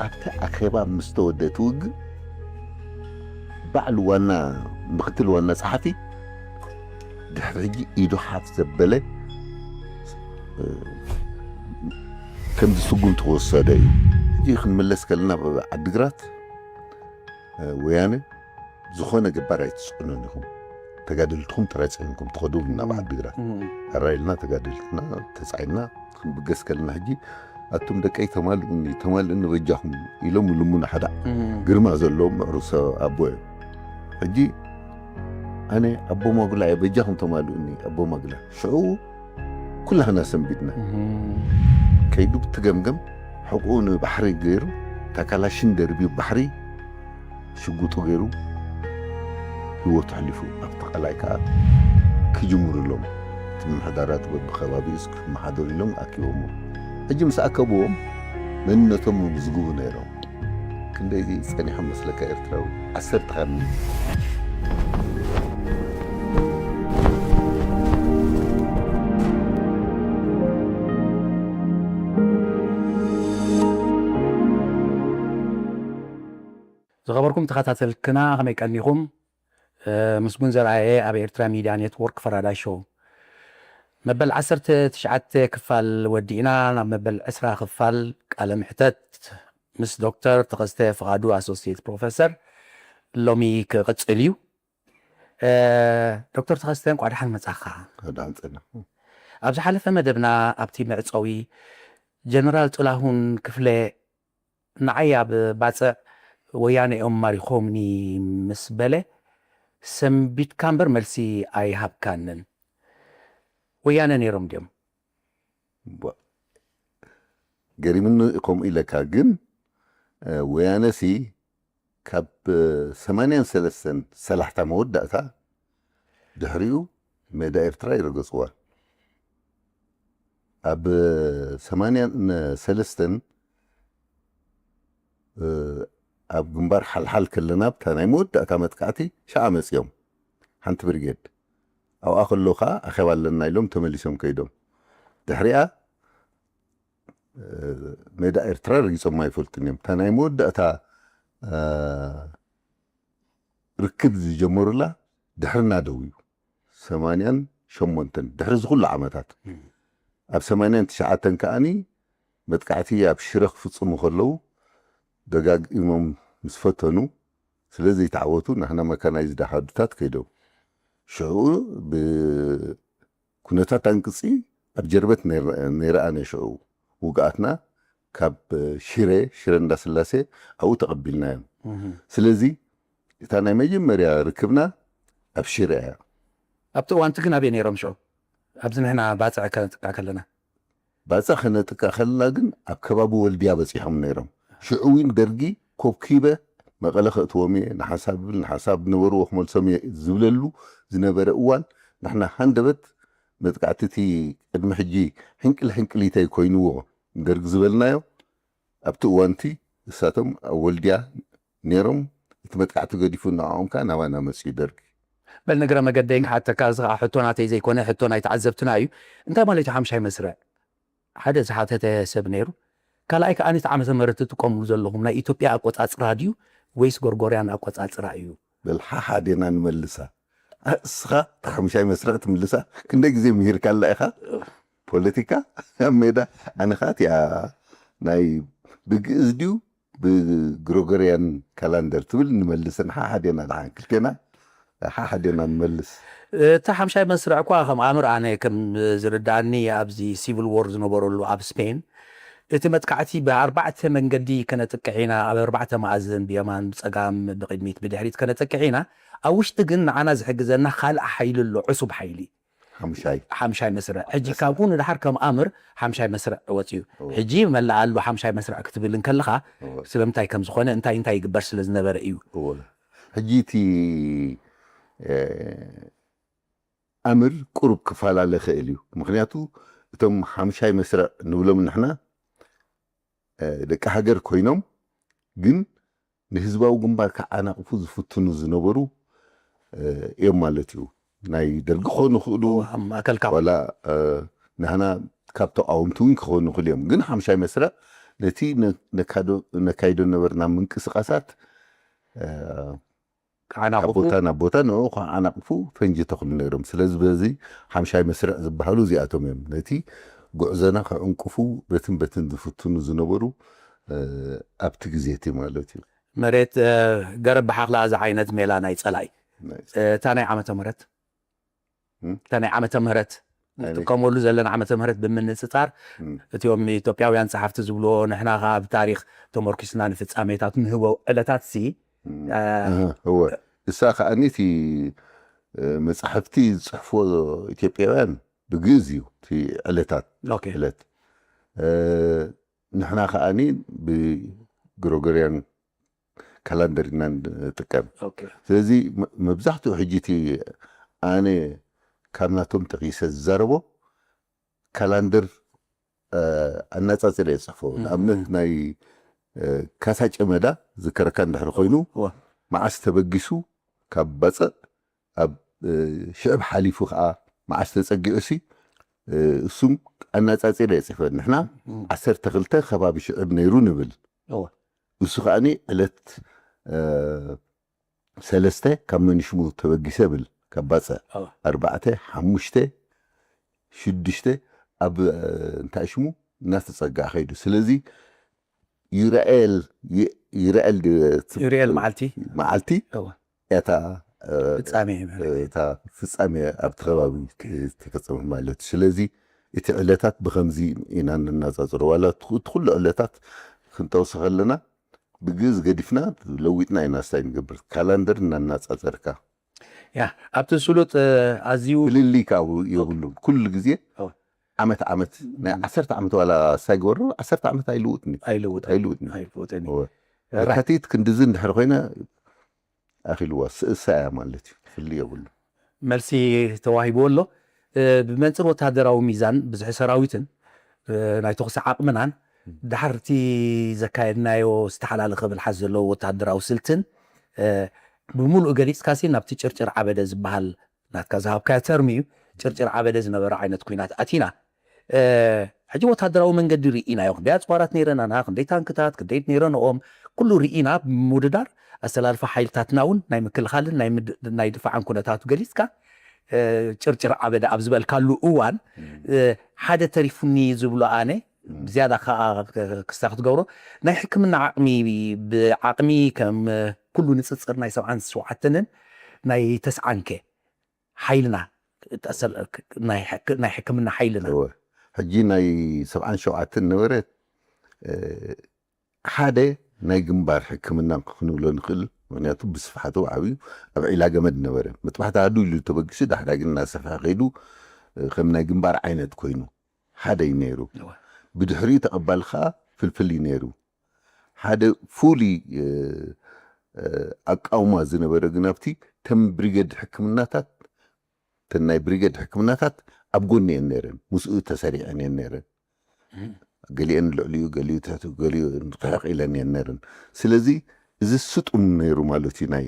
ኣብቲ ኣኼባ ምስ ተወደእቲ ውግእ ባዕሉ ዋና ምክትል ዋና ጸሓፊ ድሕሪ ሕጂ ኢዱ ሓፍ ዘበለ ከም ዝስጉም ተወሰደ እዩ። ሕጂ ክንምለስ ከለና ዓድግራት ወያነ ዝኾነ ገባር ኣይትፅዕኑን ኢኹም፣ ተጋደልትኹም ተራፂምኩም ትኸዱ ናብ ዓድግራት ኣራይልና ተጋደልትና ተፃዒና ክንብገስ ከለና ሕጂ ኣቱም ደቀይ ተማልኡኒ ተማልእኒ በጃኹም ኢሎም ይልሙና ሓደ ግርማ ዘለዎም ምዕሩግ ሰብ ኣቦ እዮም። ሕጂ ኣነ ኣቦ ማጉላ እየ በጃኹም ተማልኡኒ ኣቦ ማጉላ ሽዑ ኩላህና ሰንቢድና ከይዱ ብትገምገም ሕቁኡ ንባሕሪ ገይሩ ታካላሽን ደርቢዩ ባሕሪ ሽጉጡ ገይሩ ህይወቱ ኣሕሊፉ ኣብቲ ቃላይ ከዓ ክጅምሩሎም እቲ ምምሕዳራት በብከባቢኡስ ክመሓደሩሎም ኣኪቦሞ ሕጂ ምስ ኣከብዎም መንነቶም ምዝግቡ ነይሮም ክንደይ ጸኒሖም መስለካ ኤርትራዊ ዓሰርተ ካብ ዝኸበርኩም ተኸታተልትና ከመይ ቀኒኹም? ምስጉን ዘርኣየ ኣብ ኤርትራ ሚድያ ኔትወርክ ፈራዳይ ሾው መበል ዓሰርተ ትሽዓተ ክፋል ወዲእና ናብ መበል ዕስራ ክፋል ቃለ ምሕተት ምስ ዶክተር ተኸስተ ፍቓዱ ኣሶሲየት ፕሮፌሰር ሎሚ ክቕጽል እዩ። ዶክተር ተኸስተ እንቋዕ ደሓን መጻኻ። ደሓን ጸና። ኣብ ዝሓለፈ መደብና ኣብቲ መዕጸዊ ጀነራል ጥላሁን ክፍለ ንዓይ ኣብ ባጽዕ ወያነ እዮም ማሪኾምኒ ምስ በለ ሰንቢድካ እምበር መልሲ ኣይሃብካንን። ወያነ ነይሮም ድዮም? ገሪምኒ ከምኡ ኢለካ ግን ወያነሲ ካብ ሰማንያን ሰለስተን ሰላሕታ መወዳእታ ድሕሪኡ ሜዳ ኤርትራ ይረገፅዋ ኣብ ሰማንያን ሰለስተን ኣብ ግንባር ሓልሓል ከለና ብታ ናይ መወዳእታ መጥቃዕቲ ሸዓ መፅኦም ሓንቲ ብርጌድ ኣብኣ ከሎ ከዓ ኣኼባ ኣለና ኢሎም ተመሊሶም ከይዶም ድሕሪኣ ሜዳ ኤርትራ ረጊፆም ኣይፈልጡን እዮም እታ ናይ መወዳእታ ርክብ ዝጀመሩላ ድሕርና ደው እዩ ሰማንያን ሸሞንተን ድሕሪ ዝኩሉ ዓመታት ኣብ ሰማንያን ትሽዓተን ከዓኒ መጥቃዕቲ ኣብ ሽረ ክፍፅሙ ከለዉ ደጋጊሞም ምስ ፈተኑ ስለ ዘይተዓወቱ ናህና መካናይዝድ ኣሃዱታት ከይደው ሽዑ ብኩነታት ኣንቅፂ ኣብ ጀርበት ነይረኣነ ሽዑ ውግኣትና ካብ ሽረ ሽረ እንዳስላሴ ኣብኡ ተቐቢልናዮም ስለዚ እታ ናይ መጀመርያ ርክብና ኣብ ሽረ እያ ኣብቲ እዋንቲ ግን ኣበይ ነይሮም ሽዑ ኣብዚ ንሕና ባፅዕ ከነጥቃ ከለና ባፅዕ ከነጥቃ ከለና ግን ኣብ ከባቢ ወልድያ በፂሖም ነይሮም ሽዑ እውን ደርጊ ኮብኪበ መቐለ ከእትዎም እየ ንሓሳብ ብል ንሓሳብ ነበርዎ ክመልሶም እየ ዝብለሉ ዝነበረ እዋን ንሕና ሃንደበት መጥቃዕቲ እቲ ቅድሚ ሕጂ ሕንቅል ሕንቅሊተይ ኮይንዎ ደርግ ዝበልናዮ ኣብቲ እዋንቲ እሳቶም ኣብ ወልድያ ነይሮም እቲ መጥቃዕቲ ገዲፉ ንዕኦም ከዓ ናባና መፅኡ ደርጊ በል ንግረ መገደይ ክሓተካ እዚ ከዓ ሕቶ ናተይ ዘይኮነ ሕቶ ናይ ተዓዘብትና እዩ እንታይ ማለት እዩ ሓምሻይ መስርዕ ሓደ ዝሓተተ ሰብ ነይሩ ካልኣይ ከዓ ነቲ ዓመተ ምህረት ትጥቀምሉ ዘለኹም ናይ ኢትዮጵያ ኣቆፃፅራ ድዩ ወይስ ጎርጎርያን ኣቆፃፅራ እዩ በል ሓሓዴና ንመልሳ እስኻ ተሓምሻይ መስርዕ ትምልሳ ክንደይ ግዜ ምሂርካላ ኢኻ ፖለቲካ ኣብ ሜዳ ኣነ ከዓ እቲኣ ናይ ብግእዝ ድዩ ብግሮጎርያን ካላንደር ትብል ንመልሰን ሓሓዴና ደሓን ክልቴና ሓሓዴና ንመልስ እቲ ሓምሻይ መስርዕ እኳ ከም ኣምር ኣነ ከም ዝርዳእኒ ኣብዚ ሲቪል ዎር ዝነበረሉ ኣብ ስፔን እቲ መጥቃዕቲ ብኣርባዕተ መንገዲ ከነጥቅሕ ኢና ኣብ ኣርባዕተ መኣዝን ብየማን ብፀጋም ብቅድሚት ብድሕሪት ከነጥቅሕ ኢና ኣብ ውሽጢ ግን ንዓና ዝሕግዘና ካልእ ሓይሊ ኣሎ ዕሱብ ሓይሊ ሓምሻይ ሓምሻይ መስርዕ ሕጂ ካብኡ ንድሓር ከም ኣምር ሓምሻይ መስርዕ ወፅዩ ሕጂ መላእ ኣሎ ሓምሻይ መስርዕ ክትብል እንከለኻ ስለምንታይ ከም ዝኾነ እንታይ እንታይ ይግበር ስለ ዝነበረ እዩ ሕጂ እቲ ኣምር ቁሩብ ክፈላለ ክእል እዩ ምክንያቱ እቶም ሓምሻይ መስርዕ ንብሎም ንሕና ደቂ ሃገር ኮይኖም ግን ንህዝባዊ ግንባር ከዓናቕፉ ዝፍትኑ ዝነበሩ እዮም ማለት እዩ ናይ ደርጊ ክኾኑ ይኽእሉ ማእከልካ ዋላ ንሕና ካብ ተቃወምቲ እውን ክኾኑ ይኽእሉ እዮም ግን ሓምሻይ መስርዕ ነቲ ነ- ነካዶ- ነካይዶ ነበርና ምንቅስቃሳት እ፣ ካብ ከዓናቕፉ ቦታ ናብ ቦታ ንኡ ከዓናቕፉ ፈንጂ ተኽሉ ነይሮም። ስለዚ በዚ ሓምሻይ መስርዕ ዝበሃሉ እዚኣቶም እዮም ነቲ ጉዕዞና ከዕንቅፉ በትን በትን ዝፍትኑ ዝነበሩ እ፣ ኣብቲ ግዜ እቲ ማለት እዩ። መሬት እ፣ ገረብ ብሓኽላ እዚ ዓይነት ሜላ ናይ ጸላኢ ናይ- እ፣ እታ ናይ ዓመተ ምህረት እም? እታ ናይ ዓመተ ምህረት ናይ- ንጥቀመሉ ዘለና ዓመተ ምህረት ብምንጽጻር እም። እቲኦም ኢትዮጵያውያን ጸሓፍቲ ዝብልዎ ንሕና ከኣ ብታሪኽ ተመርኪስና ንፍጻሜታት ንህቦ ዕለታት ሲ እም። እህ፣ እወ እሳ ከዓኒ እቲ እ፣ መጻሕፍቲ ዝጽሕፍዎ ኢትዮጵያውያን ብግእዝ እዩ እቲ ዕለታት ኦኬ ዕለት እ፣ ንሕና ከዓኒ ብግሮጎርያን ካላንደር ኢና ንጥቀም። ኦኬ ስለዚ መ- መብዛሕትኡ ሕጂ እቲ ኣነ ካብ ናቶም ጠቂሰ ዝዛረቦ ካላንደር እ፣ ኣነጻጺረ የጽሕፎ። እም። ንኣብነት ናይ እ፣ ካሳ ጨመዳ ዝከረካ እንድሕር ኮይኑ እወ መዓስ ተበጊሱ ካብ ባጽዕ ኣብ እ፣ ሽዕብ ሓሊፉ ከዓ መዓስ ተጸጊዑ ሲ እ፣ እሱም ኣነጻጺረ የጽሕፈ። ንሕና እም። ዓሰርተ ክልተ ከባቢ ሽዕብ ነይሩ ንብል። እወ እሱ ከዓኒ ዕለት እ፣ ሰለስተ ካብ መንሽሙ ተበጊሰ ብል ካብ ባጽዕ እወ ኣርባዕተ ሓሙሽተ ሽዱሽተ ኣብ እ፣ እንታይ ሽሙ እናተጸጋ ከይዱ። ስለዚ ይረኣየል ይ- ይረኣየል ድ- ዩሪኤል መዓልቲ መዓልቲ እወ እታ እ፣ ፍጻሜ ማለት እዩ። እታ ፍጻሜ ኣብቲ ከባቢ ዝተፈጸመ ማለት እዩ። ስለዚ እቲ ዕለታት ብኸምዚ ኢና ንናጻጽሮ። ዋላ እቲ እቲ ኩሉ ዕለታት ክንጠቕሶ ከለና ብግእዝ ገዲፍና ለዊጥና ኢና ስታይ ንገብር። ካላንደር እናናጻጸርካ ያ ኣብቲ ስሉጥ እ፣ ኣዝዩ ፍልልይ ከዓ የብሉን። ኩሉ ግዜ ኦ። ዓመት ዓመት ናይ ዓሰርተ ዓመት ዋላ ሳይገበሩ ዓሰርተ ዓመት ኣይልውጥን እዩ። ኣይልውጥ ኣይልውጥን እዩ። ኣይልውጥን እዩ። እወ። ራህ- የካቲት ክንድዚ እንድሕር ኮይና ኣኺልዋ ስእሳ እያ ማለት እዩ። ፍልይ የብሉ። መልሲ ተዋሂብዎ ኣሎ። እ፣ ብመንፅር ወታደራዊ ሚዛን ብዝሒ ሰራዊትን እ፣ ናይ ተኹሲ ዓቕምናን ድሓር እቲ ዘካየድናዮ ዝተሓላለኸ ብልሓት ዘለዎ ወታደራዊ ስልትን እ፣ ብምሉእ ገሊፅካሲ ናብቲ ጭርጭር ዓበደ ዝበሃል ናትካ ዝሃብካዮ ተርሚ እዩ። ጭርጭር ዓበደ ዝነበረ ዓይነት ኩናት ኣቲና። እ፣ ሕጂ ወታደራዊ መንገዲ ርኢናዮ። ክንደይ ኣፅዋራት ነይረናና፣ ክንደይ ታንክታት፣ ክንደይ ነይረንኦም፣ ኩሉ ርኢና ብምውድዳር ኣሰላልፋ ሓይልታትና እውን ናይ ምክልኻልን ናይ ምድ- ናይ ድፋዕን ኩነታቱ ገሊፅካ እ፣ ጭርጭር ዓበደ ኣብ ዝበልካሉ እዋን እ፣ ሓደ ተሪፉኒ ዝብሎ ኣነ ብዝያዳ ከዓ ክስታ ክትገብሮ ናይ ሕክምና ዓቕሚ ብዓቕሚ ከም እ፣ ኩሉ ንፅፅር ናይ ሰብዓን ሸውዓተንን ናይ ተስዓንከ ሓይልና ጠሰል- ናይ ሕክ- ናይ ሕክምና ሓይልና እወ። ሕጂ ናይ ሰብዓን ሸውዓተን ነበረ እ፣ ሓደ ናይ ግንባር ሕክምና ክንብሎ ንኽእል። ምክንያቱ ብስፍሓቱ ዓብዩ ኣብ ዒላ ገመድ ነበረ። መጥባሕቲ ኣሃዱ ኢሉ ተበጊሱ ዳሕዳግን እናሰፍሐ ከይዱ እ፣ ከም ናይ ግንባር ዓይነት ኮይኑ ሓደ እዩ ነይሩ። እወ። ብድሕሪኡ ተቐባሊ ከዓ ፍልፍል እዩ ነይሩ። ሓደ ፍሉይ እ፣ እ፣ ኣቃውማ ዝነበረ ግን ኣብቲ ተን ብሪገድ ሕክምናታት ተን ናይ ብሪገድ ሕክምናታት ኣብ ጎኒ እየን ነይረን፣ ምስኡ ተሰሪዐን እየን ነይረን። እም። ገሊአን ልዕሊኡ ገሊኡ ትሕቱ ገሊኡ ርሕቕ ኢለን እየን ነይረን። ስለዚ እዚ ስጡም ነይሩ ማለት እዩ ናይ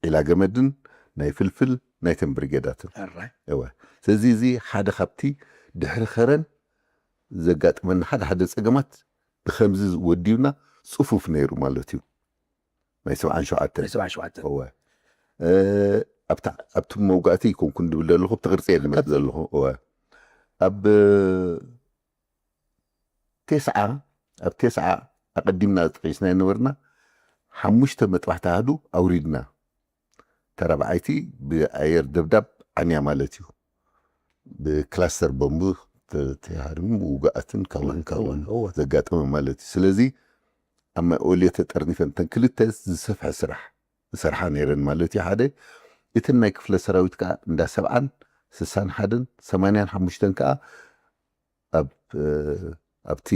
ዒላ ገመድን ናይ ፍልፍል ናይተን ብሪገዳትን። ሕራይ እወ። ስለዚ እዚ ሓደ ካብቲ ድሕሪ ኸረን ዘጋጥመና ሓደ ሓደ ጸገማት ብኸምዚ ወዲብና ጽፉፍ ነይሩ ማለት እዩ። ናይ ሰብዓን ሸውዓተን ናይ ሰብዓን ሸውዓተን እወ እ፣ ኣብታ- ኣብቲ መውጋእቲ ይኮንኩን ድብል ዘለኹ ኣብቲ ቅርፂ እየ ዝመፅ ዘለኹ እወ ኣብ ቴስዓ ኣብ ቴስዓ ኣቐዲምና ጠቂስና ነበርና ሓሙሽተ መጥባሕቲ ኣሃዱ ኣውሪድና ተራብዓይቲ ብኣየር ደብዳብ ዓንያ ማለት እዩ ብክላስተር ቦምብ ተሃድሙ ውግኣትን ካብኡን ካብኡን እወ። ዘጋጠመ ማለት እዩ ስለዚ ኣብ ማይ ኦልዮ ተጠርኒፈን ተን ክልተ ዝሰፍሐ ስራሕ ዝሰርሓ ነይረን ማለት እዩ ሓደ እተን ናይ ክፍለ ሰራዊት ከዓ እንዳ ሰብዓን ስሳን ሓደን ሰማንያን ሓሙሽተን ከዓ ኣብ ኣብቲ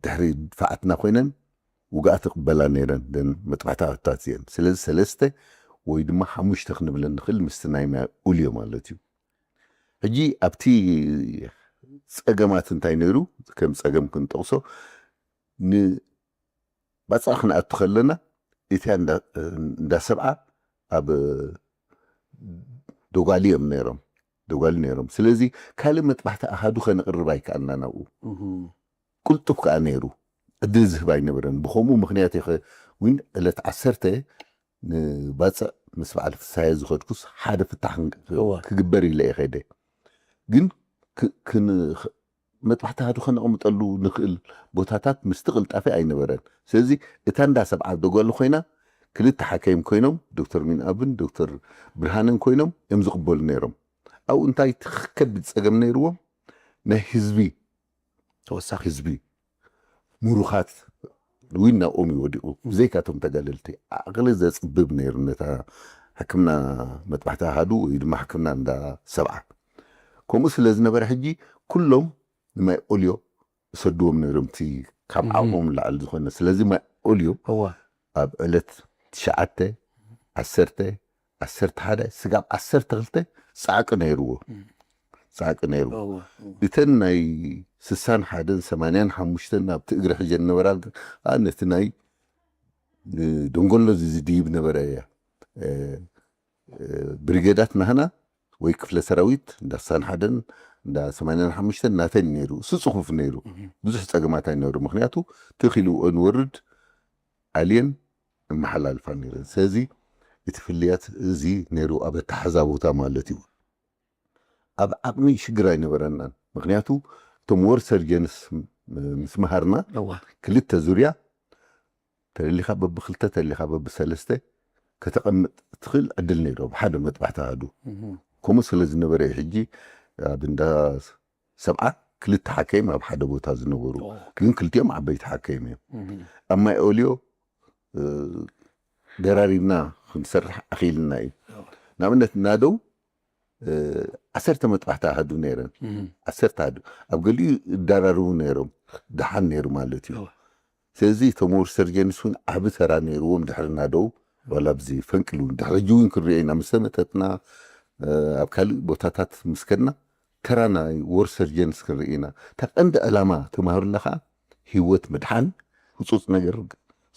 ድሕሪ ድፋዓትና ኮይነን ውግኣት ይቕበላ ነይረን ደን መጥባሕቲ ኣታት እየን ስለዚ ሰለስተ ወይ ድማ ሓሙሽተ ክንብለን ንኽእል ምስቲ ናይ ማይ ኦልዮ ማለት እዩ ሕጂ ኣብቲ ፀገማት እንታይ ነይሩ ከም ፀገም ክንጠቕሶ ንባፅዕ ክንኣቱ ከለና እቲያ እንዳ ሰብዓ ኣብ ዶጓሊ እዮም ነይሮም ዶጓሊ ነይሮም ስለዚ ካልእ መጥባሕቲ ኣሃዱ ከነቕርብ ኣይከኣልና ናብኡ ቁልጡፍ ከዓ ነይሩ ዕድል ዝህብ ኣይነበረን። ብኸምኡ ምኽንያት ኢኸ እውን ዕለት ዓሰርተ ንባፅዕ ምስ በዓል ፍስሃየ ዝኸድኩስ ሓደ ፍታሕ ክን- እወ። ክግበር ኢለ እየ ከይደ። ግን ክ- ክን- ኽ- መጥባሕቲ ሃዱ ከነቕምጠሉ ንኽእል ቦታታት ምስቲ ቅልጣፈ ኣይነበረን። ስለዚ እታ እንዳ ሰብዓ ደጓሉ ኮይና ክልተ ሓካይም ኮይኖም ዶክተር ሚንኣብን ዶክተር ብርሃንን ኮይኖም እዮም ዝቕበሉ ነይሮም። ኣብኡ እንታይ ከቢድ ፀገም ነይርዎም? ናይ ህዝቢ ተወሳኺ ህዝቢ ምሩኻት እውን ናብኦም እዩ ወዲቑ። ብዘይካቶም ተጋደልቲ ዓቕሊ ዘፅብብ ነይሩ ነታ ሕክምና መጥባሕቲ ኣሃዱ ወይ ድማ ሕክምና እንዳ ሰብዓ። ከምኡ ስለ ዝነበረ ሕጂ ኩሎም ንማይ ኦልዮ እሰድዎም ነይሮም፣ እቲ ካብ እም። ዓቕሞም ንላዕሊ ዝኾነ። ስለዚ ማይ ኦልዮ እዋ ኣብ ዕለት ትሽዓተ፣ ዓሰርተ፣ ዓሰርተ ሓደ፣ ስጋብ ዓሰርተ ክልተ ፃዕቂ ነይርዎ። እም። ፃዕቂ ነይርዎ። እዋ፣ እዋ። እተን ናይ ስሳን ሓደን ሰማንያን ሓሙሽተን ኣብቲ እግሪ ሕጀን ነበራ፣ ከዓ ነቲ ናይ ደንጎሎ ዝድይብ ነበረ። እ፣ እ፣ ብሪጌዳት ናህና ወይ ክፍለ ሰራዊት እንዳ ስሳን ሓደን እንዳ ሰማንያን ሓሙሽተን ናተን ነይሩ። እሱ ፅፉፍ ነይሩ። እም። ብዙሕ ፀገማት ኣይነበሩ። ምክንያቱ ትኺልዎ ንወርድ ኣልየን እመሓላልፋ ነይረን። ስለዚ እቲ ፍልያት እዚ ነይሩ ኣብ ኣተሓዛ ቦታ ማለት እዩ። ኣብ ዓቕሚ ሽግር ኣይነበረናን። ምክንያቱ እቶም ወር ሰርጀንስ ምስ መሃርና እዋ። ክልተ ዙርያ ተደሊኻ በብክልተ ተደሊኻ በብሰለስተ ከተቐምጥ ትኽእል ዕድል ነይሩ ኣብ ሓደ መጥባሕቲ ኣሃዱ። እም። ከምኡ ስለ ዝነበረ እዩ ሕጂ ኣብ እንዳ ሰብዓ ክልተ ሓከይም ኣብ ሓደ ቦታ ዝነበሩ። ኦ። ግን ክልቲኦም ዓበይቲ ሓከይም እዮም። እም። ኣብ ማይ ኦልዮ እ፣ ደራሪብና ክንሰርሕ ኣኽኢልና እዩ። ኦ። ንኣብነት ናደው እ፣ ዓሰርተ መጥባሕቲ ኣሃዱ ነይረን። እም። ዓሰርተ ኣሃዱ ኣብ ገሊኡ ይደራርቡ ነይሮም። ደሓን ነይሩ ማለት እዩ። ኦ። ስለዚ እቶም ወር ሰርጀንስ እውን ዓቢ ተራ ነይርዎም ድሕሪ ናደው ዋላ ኣብዚ ፈንቅል እውን ድሕሪ ሕጂ እውን ክንሪኦ ኢና። ምስ ተመተትና እ፣ ኣብ ካልእ ቦታታት ምስ ከድና ተራ ናይ ወር ሰርጀንስ ክንርኢ ኢና። እታ ቀንዲ ዕላማ ተማሃሩላ ከዓ ህይወት ምድሓን፣ ህፁፅ ነገር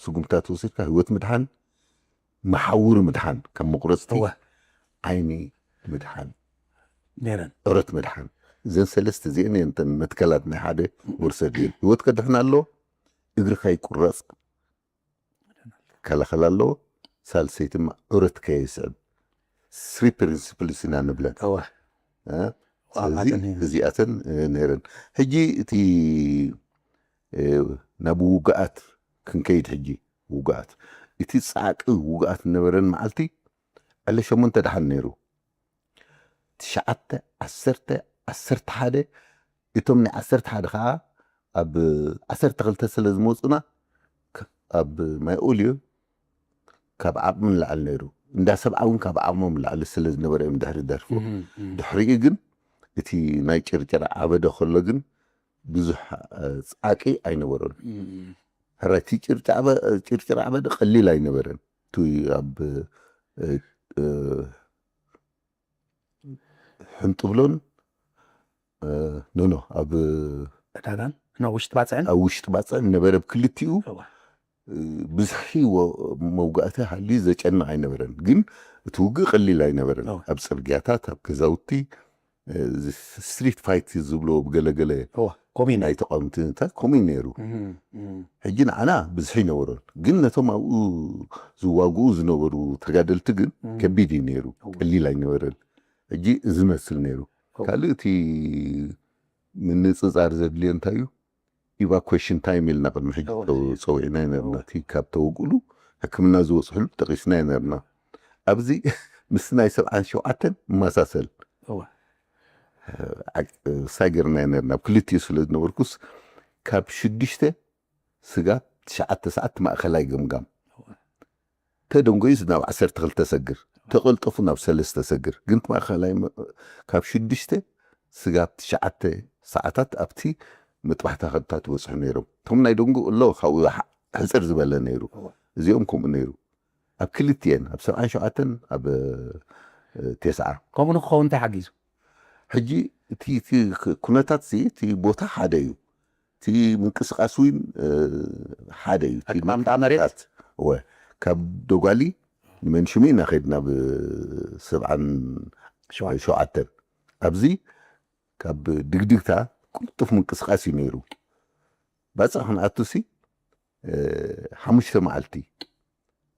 ስጉምታት ወሲድካ ህይወት ምድሓን፣ መሓውር ምድሓን፣ ካብ መቁረፅቲ እወ። ዓይኒ ምድሓን፣ ነይረን። ዕረት ምድሓን። እዘን ሰለስተ እዚአን እየን እተን መትከላት ናይ ሓደ ወር ሰርጀን። ህይወት ከድሕን ኣሎ፣ እግርኻ ይቁረፅ፣ ከላኸል ኣለዎ። ሳልሰይቲ ድማ ዕረት ከየስዕብ፣ ስሪ ፕሪንሲፕልስ ኢና ንብለን። እወ። እ? እወ፣ ስለዚ ኣተን እየን። እዚኣተን እ፣ ነይረን። ሕጂ እቲ እ፣ ናብ ውግኣት ክንከይድ ሕጂ፣ ውግኣት፣ እቲ ፃዕቂ ውግኣት ዝነበረን መዓልቲ ዕለ ሸሞንተ ደሓን ነይሩ። ትሽዓተ፣ ዓሰርተ፣ ዓሰርተ ሓደ፣ እቶም ናይ ዓሰርተ ሓደ ከዓ ኣብ ዓሰርተ ክልተ ስለ ዝመፁና ክ- ኣብ ማይ ኦልዮ ካብ ዓቕሚ ንላዕሊ ነይሩ። እንዳ ሰብዓ እውን ካብ ዓቕሞም ንላዕሊ ስለ ዝነበረ እዮም ድሕሪ ደርፎ። እም፣ እም። ድሕሪኡ ግን እቲ ናይ ጭርጭር ዓበደ ከሎ ግን ብዙሕ እ፣ ፃዕቂ ኣይነበሮን። እም፣ እም። ሕራይ እቲ ጭርጭር ዓበ- ጭርጭር ዓበደ ቀሊል ኣይነበረን። እቲ ኣብ እ፣ እ፣ ሕንጥብሎን እ፣ ኖ ኖ ኣብ ዕዳጋን ኖ ውሽጢ ባፅዕን ኣብ ውሽጢ ባፅዕን ነበረ። ብክልቲኡ እዋ። እ፣ ብዝሒ ወ- መውጋእቲ ሃልዩ ዘጨንቕ ኣይነበረን። ግን እቲ ውግእ ቀሊል ኣይነበረን። እዋ። ኣብ ፅርግያታት፣ ኣብ ገዛውቲ፣ እ፣ እዚ ስትሪት ፋይት ዝብሎ ብገለገለ እዋ፣ ኮሚን። ናይ ተቃወምትታት ኮሚን ነይሩ። እም፣ እም። ሕጂ ንዓና ብዝሒ ይነበሮን፣ ግን ነቶም ኣብኡ ዝዋግኡ ዝነበሩ ተጋደልቲ ግን እም። ከቢድ እዩ ነይሩ። እዋ። ቀሊል ኣይነበረን። ሕጂ እዚ መስል ነይሩ። እዋ። ካልእ እቲ ምንፅፃር ዘድልዮ እንታይ እዩ? ኢቫኩዌሽን ታይም ኢልና ቅድሚ ሕጂ እዋ። ተው- ፀዊዕና ነርና። እዋ። እቲ ካብ ተወግእሉ ሕክምና ዝበፅሕሉ ጠቂስና ነርና። ኣብዚ ምስ ናይ ሰብዓን ሸውዓተን ይመሳሰል። እዋ። ዓቅ- ሳይ ገርና ነርና። ኣብ ክልቲኡ ስለ ዝነበርኩስ ካብ ሽዱሽተ ስጋብ ትሽዓተ ሰዓት ማእኸላይ ገምጋም። ተደንጎዩ ናብ ዓሰርተ ክልተ ሰግር፣ ተቐልጠፉ ናብ ሰለስተ ሰግር። ግን እቲ ማእኸላይ መ- ካብ ሽዱሽተ ስጋብ ትሽዓተ ሰዓታት ኣብቲ መጥባሕቲ ኣሃዱታት ይበፅሑ ነይሮም። እቶም ናይ ደንጎ ኣሎ ካብኡ ሕ- ሕፅር ዝበለ ነይሩ። እዚኦም ከምኡ ነይሩ። ኣብ ክልቲኤን፣ ኣብ ሰብዓን ሸውዓተን፣ ኣብ እ፣ ቴስዓ። ከምኡ ንክኸውን እንታይ ሓጊዙ? ሕጂ እቲ እቲ ክ- ኩነታት እዚ እቲ ቦታ ሓደ እዩ። እቲ ምንቅስቃስ እውን እ፣ ሓደ እዩ። እቲ ኣቀማምጣ መሬት? ምንቅስቃስ፣ እወ፣ ካብ ደጓሊ ንመንሽሚ ኢና ከድና ብ ሰብዓን ሸውዓተ። ሸውዓተን። ኣብዚ ካብ ድግድግታ ቅልጡፍ ምንቅስቃስ እዩ ነይሩ። ባፅዕ ክንኣቱ ሲ ሓሙሽተ መዓልቲ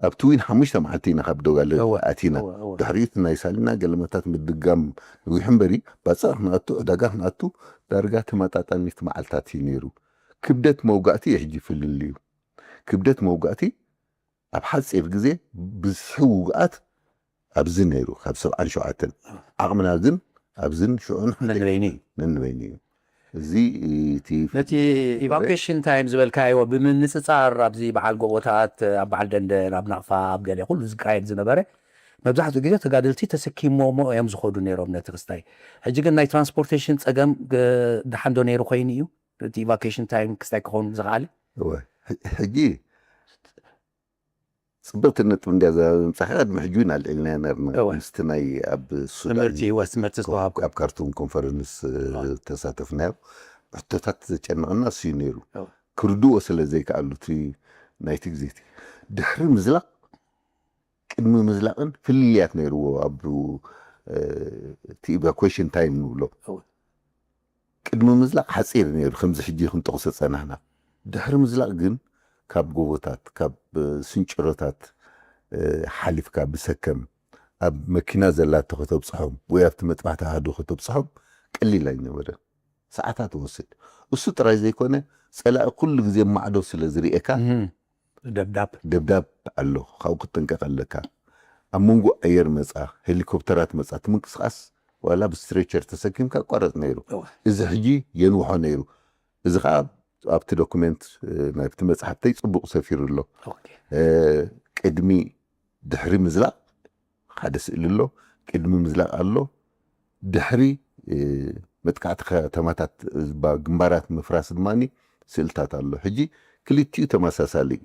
ኣብቲ ዊን ሓሙሽተ መዓልቲ ኢና ካብ ዶጋለ ኣቲና። ድሕሪኡ ናይ ሳሊና ገለመታት ምድጋም ንዊሑ እምበሪ፣ ባፅዕ ክንኣቱ፣ ዕዳጋ ክንኣቱ ዳርጋ ተመጣጣኒት መዓልታት እዩ ነይሩ። ክብደት መውጋእቲ የሕጂ ፍልል እዩ። ክብደት መውጋእቲ ኣብ ሓፂር ግዜ ብዝሒ ውግኣት ኣብዚ ነይሩ፣ ካብ ሰብዓን ሸውዓተን። ዓቕምና ግን ኣብዝን ሽዑን ሓደ ነንበይኑ እዩ። ነንበይኑ እዩ። እዚ እቲ ነቲ ኢቫኩዌሽን ታይም ዝበልካዮ ብምንፅፃር ኣብዚ በዓል ጎቦታት፣ ኣብ በዓል ደንደን፣ ኣብ ናቕፋ፣ ኣብ ገለ ኩሉ ዝካየድ ዝነበረ፣ መብዛሕትኡ ግዜ ተጋደልቲ ተሰኪሞሞ እዮም ዝኸዱ ነይሮም ነቲ ክስታይ። ሕጂ ግን ናይ ትራንስፖርቴሽን ፀገም ግ- ደሓን ዶ ነይሩ ኮይኑ እዩ እቲ ኢቫኩዌሽን ታይም ክስታይ ክኸውን ዝኸኣለ? እወ፣ ሕ- ሕጂ ፅብቕቲ ነጥብ እንዲያ ዘምፃኻ። ቅድሚ ሕጂ እውን ኣልዒልናዮ ነርና። እወ። ምስቲ ናይ ኣብ ሱዳን ትምህርቲ ወስ ትምህርቲ ዝተዋሃብኩ ኣብ ካርቱም ኮንፈረንስ ተሳተፍናዮ። ሕቶታት ዘጨነቐና እሱ እዩ ነይሩ። እወ። ክርድዎ ስለ ዘይከኣሉ እቲ ናይቲ ግዜ እቲ ድሕሪ ምዝላቕ ቅድሚ ምዝላቕን ፍልልያት ነይርዎ። ኣብ እቲ ኢቫኩዌሽን ታይም ንብሎ እወ። ቅድሚ ምዝላቕ ሓፂር ነይሩ፣ ከምዚ ሕጂ ክንጠቕሶ ጸናሕና። ድሕሪ ምዝላቕ ግን ካብ ጎቦታት፣ ካብ ስንጭሮታት ሓሊፍካ ብሰከም ኣብ መኪና ዘላቶ ከተብፅሖም ወይ ኣብቲ መጥባሕቲ ኣሃዱ ከተብፅሖም ቀሊል ኣይነበረ። ሰዓታት ይወስድ። እሱ ጥራይ ዘይኮነ፣ ጸላኢ ኩሉ ግዜ ማዕዶ ስለ ዝርእየካ ደብዳብ ደብዳብ ኣሎ፣ ካብኡ ክትጥንቀቕ ኣለካ። ኣብ መንጎ ኣየር መጻ፣ ሄሊኮፕተራት መጻ፣ እቲ ምንቅስቓስ ዋላ ብስትሬቸር ተሰኪምካ ይቋረጽ ነይሩ። እወ። እዚ ሕጂ የንውሖ ነይሩ። እዚ ኸኣ ኣብቲ ዶኩሜንት፣ እ፣ ናብቲ መጽሓፍተይ ጽቡቕ ሰፊሩ ኣሎ። ኦኬ። እ፣ ቅድሚ ድሕሪ ምዝላቕ ሓደ ስእሊ ኣሎ፣ ቅድሚ ምዝላቕ ኣሎ፣ ድሕሪ፣ እ፣ መጥቃዕቲ ከተማታት፣ እ፣ ባ- ግንባራት ምፍራስ ድማ ስእልታት ኣሎ። ሕጂ ክልቲኡ ተመሳሳሊ እዩ።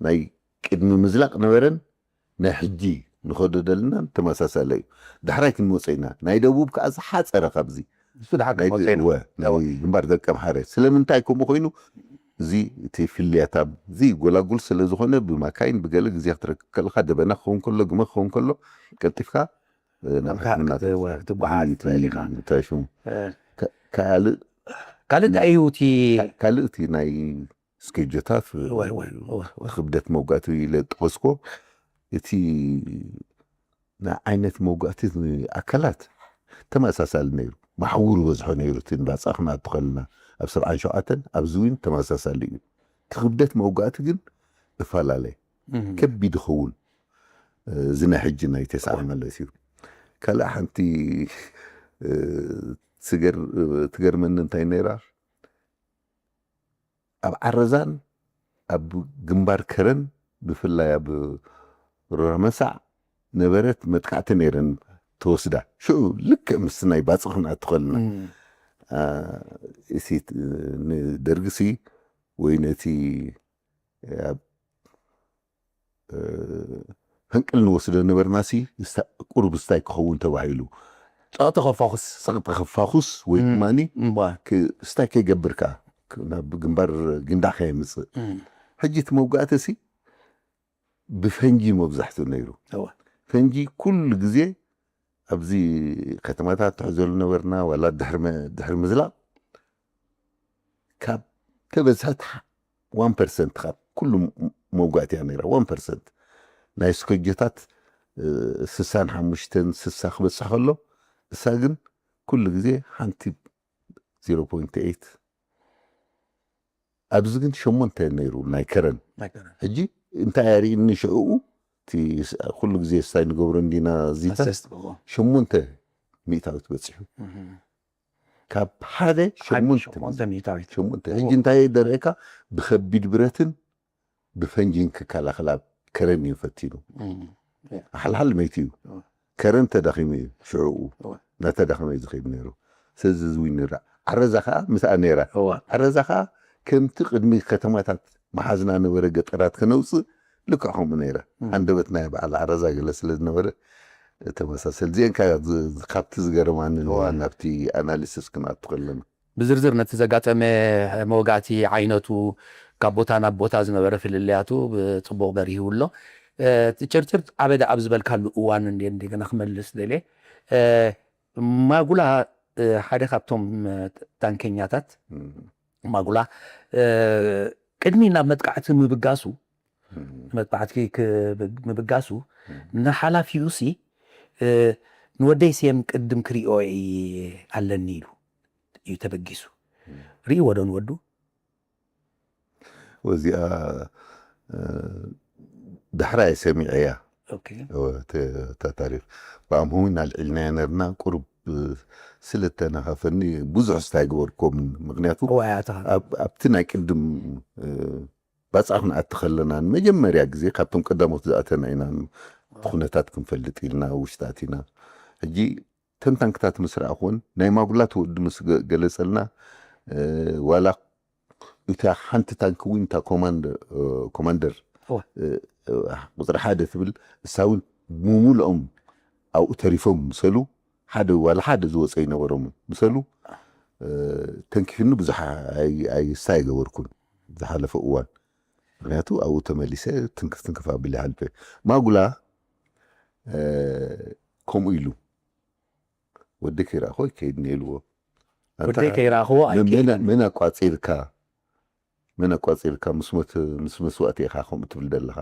ናይ ቅድሚ ምዝላቕ ነበረን ናይ ሕጂ ንኸዶ ደለናን ተመሳሳሊ እዩ። ዳሕራይ ክንመጾ ኢና። ናይ ደቡብ ከኣ ዝሓጸረ ካብዚ። እሱ ደሓር ናይ ክንመጾ ኢና። እወ፣ ናይ ግንባር ደቀምሓረ። ስለምንታይ ከምኡ ኮይኑ? እዚ እቲ ፍልያት ኣብዚ ጎላጉል ስለ ዝኾነ ብማካይን ብገለ ግዜ ክትረክብ ከለኻ ደበና ክኸውን ከሎ፣ ግመ ክኸውን ከሎ ቀልጢፍካ፣ እ፣ ናብ ናብታ ሕክምና ክትወ- ክትጓዓዝ ትኽእል ኢኻ። እንታይ ሽሙ? እ። ካ- ካልእ ካልእ እንታይ እዩ እቲ ካ- ካልእ እቲ ናይ ስኬጆታት እወ፣ እወ፣ እወ፣ እወ። ክብደት መውጋእቲ ኢለ ጠቐስኮ። እቲ ናይ ዓይነት መውጋእቲ ኣካላት ተመሳሳሊ ነይሩ። ማሕውር በዝሖ ነይሩ። እቲ ንባፃ ክንኣቱ ከለና ኣብ ሰብዓን ሸውዓተን ኣብዚ እውን ተመሳሳሊ እዩ። እቲ ክብደት መውጋእቲ ግን እፈላለ እም። ከቢድ ይኸውን። እዚ ናይ ሕጂ ናይ ተስዓ ማለት እዩ። ካልእ ሓንቲ፣ እ፣ ትገር- ትገርመኒ እንታይ ነይራ? ኣብ ዓረዛን ኣብ ግንባር ከረን ብፍላይ ኣብ ሮራ መሳዕ ነበረት መጥቃዕቲ ነይረን ተወስዳ። ሽዑ ልክዕ ምስ ናይ ባጽዕ ክንኣቱ ከለና፣ እም። አ፣ እቲ ንደርግሲ ወይ ነቲ ኣብ፣ እ፣ ፈንቅል ንወስዶ ነበርናሲ፣ እስታ- ቁሩብ ስታይ ክኸውን ተባሂሉ። ጸቕጢ ከፋኹስ። ጸቕጢ ከፋኹስ ወይ እም። ድማኒ እምባ። ክ- ስታይ ከይገብር ከኣ ክ- ናብ ግንባር ግንዳዕ ከየምጽእ። እም። ሕጂ እቲ መውጋእቲ ሲ ብፈንጂ መብዛሕትኡ ነይሩ። እወ። ፈንጂ ኩሉ ግዜ ኣብዚ ከተማታት ትሕዘሉ ነበርና፣ ዋላ ድሕሪ መ- ድሕሪ ምዝላቕ ካብ ተበዝሐት ዋን ፐርሰንት ካብ ኩሉ ም- መውጋእቲ እያ ነይራ። ዋን ፐርሰንት ናይ ስኮጆታት፣ እ፣ ስሳን ሓሙሽተን ስሳ ክበጽሕ ከሎ፣ እሳ ግን ኩሉ ግዜ ሓንቲ ዜሮ ፖይንት ኤይት፣ ኣብዚ ግን ሸሞንተ ነይሩ ናይ ከረን። ናይ ከረን። ሕጂ እንታይ ኣርእኒ ሽዕኡ፣ እቲ ስ- ኩሉ ግዜ ስታይ ንገብሮ እንዲና እዚታት ኣሰስ ትገብሮ። ሸሞንተ ሚእታዊት በጺሑ። እህ። ካብ ሓደ ሓደ ሸሞንተ ሸሞንተ ሚእታዊት። ሸሞንተ። ሕጂ እንታይ ደረእካ? ብኸቢድ ብረትን ብፈንጂን ክከላኸል ኣብ ከረን እዩ ፈቲኑ። እም። ሓልሓል መይቱ እዩ። እወ። ከረን ተዳኺሙ እዩ ሽዕኡ። እወ። እናተዳኸመ እዩ ዝኸይድ ነይሩ። ስለዚ እዚ እውን ንርዳእ። ዓረዛ ኸዓ ምስኣ ነይራ። እወ። ዓረዛ ኸዓ ከምቲ ቅድሚ ከተማታት መሓዝና ነበረ ገጠራት ከነውፅእ ልክዕ ከምኡ ነይራ። እም። ሃንደበት ናይ በዓል ዓረዛ ገለ ስለ ዝነበረ ተመሳሰል። እዚአን ከ ዝ- ካብቲ ዝገረማኒ እወ። ናብቲ ኣናሊሲስ ክንኣቱ ከለና። ብዝርዝር ነቲ ዘጋጠመ መወጋእቲ ዓይነቱ፣ ካብ ቦታ ናብ ቦታ ዝነበረ ፍልልያቱ ብጽቡቕ በሪሁ ኣሎ። እ፣ እቲ ጭርጭር ዓበደ ኣብ ዝበልካሉ እዋን እንደ- እንደገና ክመልስ ደልየ። እ፣ ማጉላ፣ እ፣ ሓደ ካብቶም፣ እ፣ ታንከኛታት እም። ማጉላ፣ እ፣ ቅድሚ ናብ መጥቃዕቲ ምብጋሱ፣ መጥቃዕቲ ምብጋሱ፣ ንሓላፊኡ ሲ ንወደይ ሴም ቅድም ክሪኦ ኣለኒ ኢሉ እዩ ተበጊሱ። ርእይዎ ዶ ንወዱ? ወዚኣ ዳሕራይ ሰሚዐያ። እታ ታሪክ ብኣምሆ ኣልዒልናያ ነርና። ቁሩብ ስለተናኸፈኒ ብዙሕ ስታይ ገበርኮምን። ምክንያቱ ኣብቲ ናይ ቅድም ባፅዓ ክንኣቲ ከለና ንመጀመርያ ግዜ ካብቶም ቀዳሞት ዝኣተና ኢና። እቲ ኩነታት ክንፈልጥ ኢልና ውሽጣት ኢና። ሕጂ ተንታንክታት ምስ ረኣኹን ናይ ማጉላት ወዲ ምስ ገለጸልና ዋላ እታ ሓንቲ ታንክ እውን እታ ኮማንደር ቁፅሪ ሓደ ትብል እሳ እውን ሙሙልኦም ኣብኡ ተሪፎም ምሰሉ ሓደ ዋላ ሓደ ዝወፀ ይነበሮም ምሰሉ ተንኪፍኒ ብዙሕ ኣይስታይ ገበርኩን ዝሓለፈ እዋን። ምክንያቱ ኣብኡ ተመሊሰ ትንክፍ ትንክፍ ኣቢለ ሓልፈ። ማጉላ ከምኡ ኢሉ ወዲ ከይረኣኹ ኣይከይድን ኢልዎ። ወደይ ከይረኣኽዎ መን ኣቋፂርካ መን ኣቋፂርካ ምስ መስዋእቲ ኢኻ ከምኡ ትብል ዘለኻ?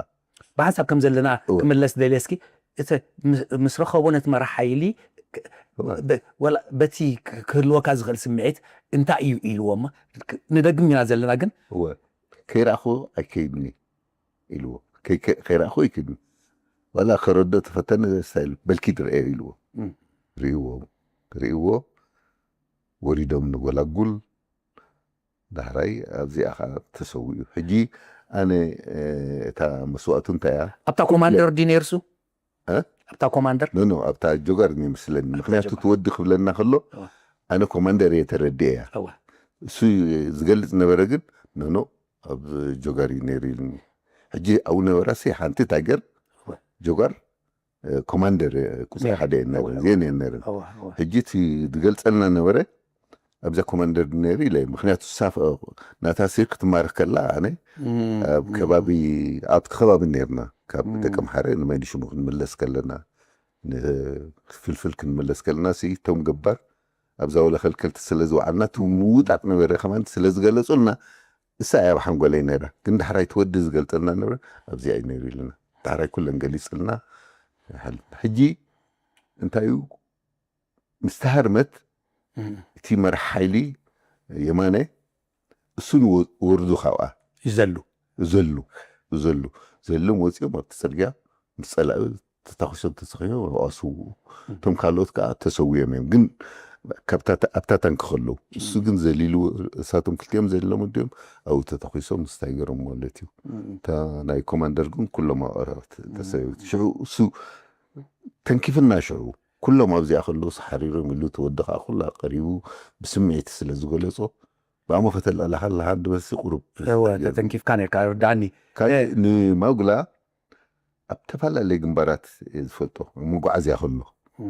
ብሓንሳብ ከም ዘለና ክምለስ ደልየ እስኪ እቲ ምስ ረኸቦ ነቲ መራሕ ሓይሊ በቲ ክህልወካ ዝኽእል ስምዒት እንታይ እዩ ኢልዎ እሞ ንደግም ኢና ዘለና ግን ከይረኣኹ ኣይከይድኒ ኢልዎ። ከይረኣኹ ኣይከይድኒ ዋላ ከረዶ ተፈተነ ስታይል በልኪ ድረአ ኢልዎ። ርእዎ ርእዎ ወሪዶም ንጎላጉል ዳሕራይ ኣብዚኣ ከዓ ተሰዊኡ። ሕጂ ኣነ እታ መስዋእቱ እንታይ እያ? ኣብታ ኮማንደር ድዩ ነይርሱ? ኣብታ ኮማንደር ኖኖ ኣብታ ጆጋር ይመስለኒ። ምክንያቱ ትወዲ ክብለና ከሎ ኣነ ኮማንደር እየ ተረዲኤ እያ። እሱ ዝገልፅ ነበረ ግን ኖኖ ኣብ ጆጋር እዩ ነይሩ ኢሉኒ። ሕጂ ኣብኡ ነበራ ሲ ሓንቲ ታይገር ጆጋር ኮማንደር ቁፅሪ ሓደ የነርን ዜን የነርን ሕጂ እቲ ዝገልፀልና ነበረ ኣብዛ ኮማንደር ነይሩ ኢለ። ምክንያቱ ሳፍ ናታ ሲ ክትማርክ ከላ ኣነ ኣብ ከባቢ ኣብቲ ከባቢ ነርና ካብ ደቂ ምሓረ ንመይዲ ሽሙ ክንምለስ ከለና ፍልፍል ክንምለስ ከለና ሲ እቶም ገባር ኣብዛ ወለ ከልከልቲ ስለ ዝወዓልና እቲ ምውጣጥ ነበረ ከማን ስለ ዝገለፁልና እሳ እያ ኣብ ሓንጎለይ ነይራ። ግን ዳሕራይ ትወዲ ዝገልፀልና ነበረ ኣብዚኣ እዩ ነይሩ ኢልና ዳሕራይ ኩለን ገሊፅልና። ሕጂ እንታይ እዩ ምስ ተሃርመት እቲ መራሕ ሓይሊ የማነ እሱን ወርዱ ካብኣ ይዘሉ ዘሉ ዘሉ ዘሎም ወፂኦም ኣብቲ ፅርግያ ምስ ፀላኢ ተታኺሶም ተሰኺሶም ኣብኣ ስውኡ። እቶም ካልኦት ከዓ ተሰዊኦም እዮም። ግን ኣብታ ታንኪ ከለዉ እሱ ግን ዘሊሉ እሳቶም ክልቲኦም ዘሊሎም እንዲኦም ኣብኡ ተተኺሶም ምስ ታይገሮም ማለት እዩ። እታ ናይ ኮማንደር ግን ኩሎም ኣብኣ ተሰዊኦም። ሽዑ እሱ ተንኪፍና ሽዑ ኩሎም ኣብዚኣ ከለዉ ሓሪሮም ኢሉ ተወዲ ከዓ ኩላ ቀሪቡ ብስምዒት ስለ ዝገለፆ ብኣሞ ከተላዕላ ከለካ ድበሲ ቁሩብ ተተንኪፍካ ነርካ ርዳኒ። ካልእ ንማጉላ ኣብ ተፈላለየ ግንባራት እየ ዝፈልጦ። መጓዓዝያ ከሎ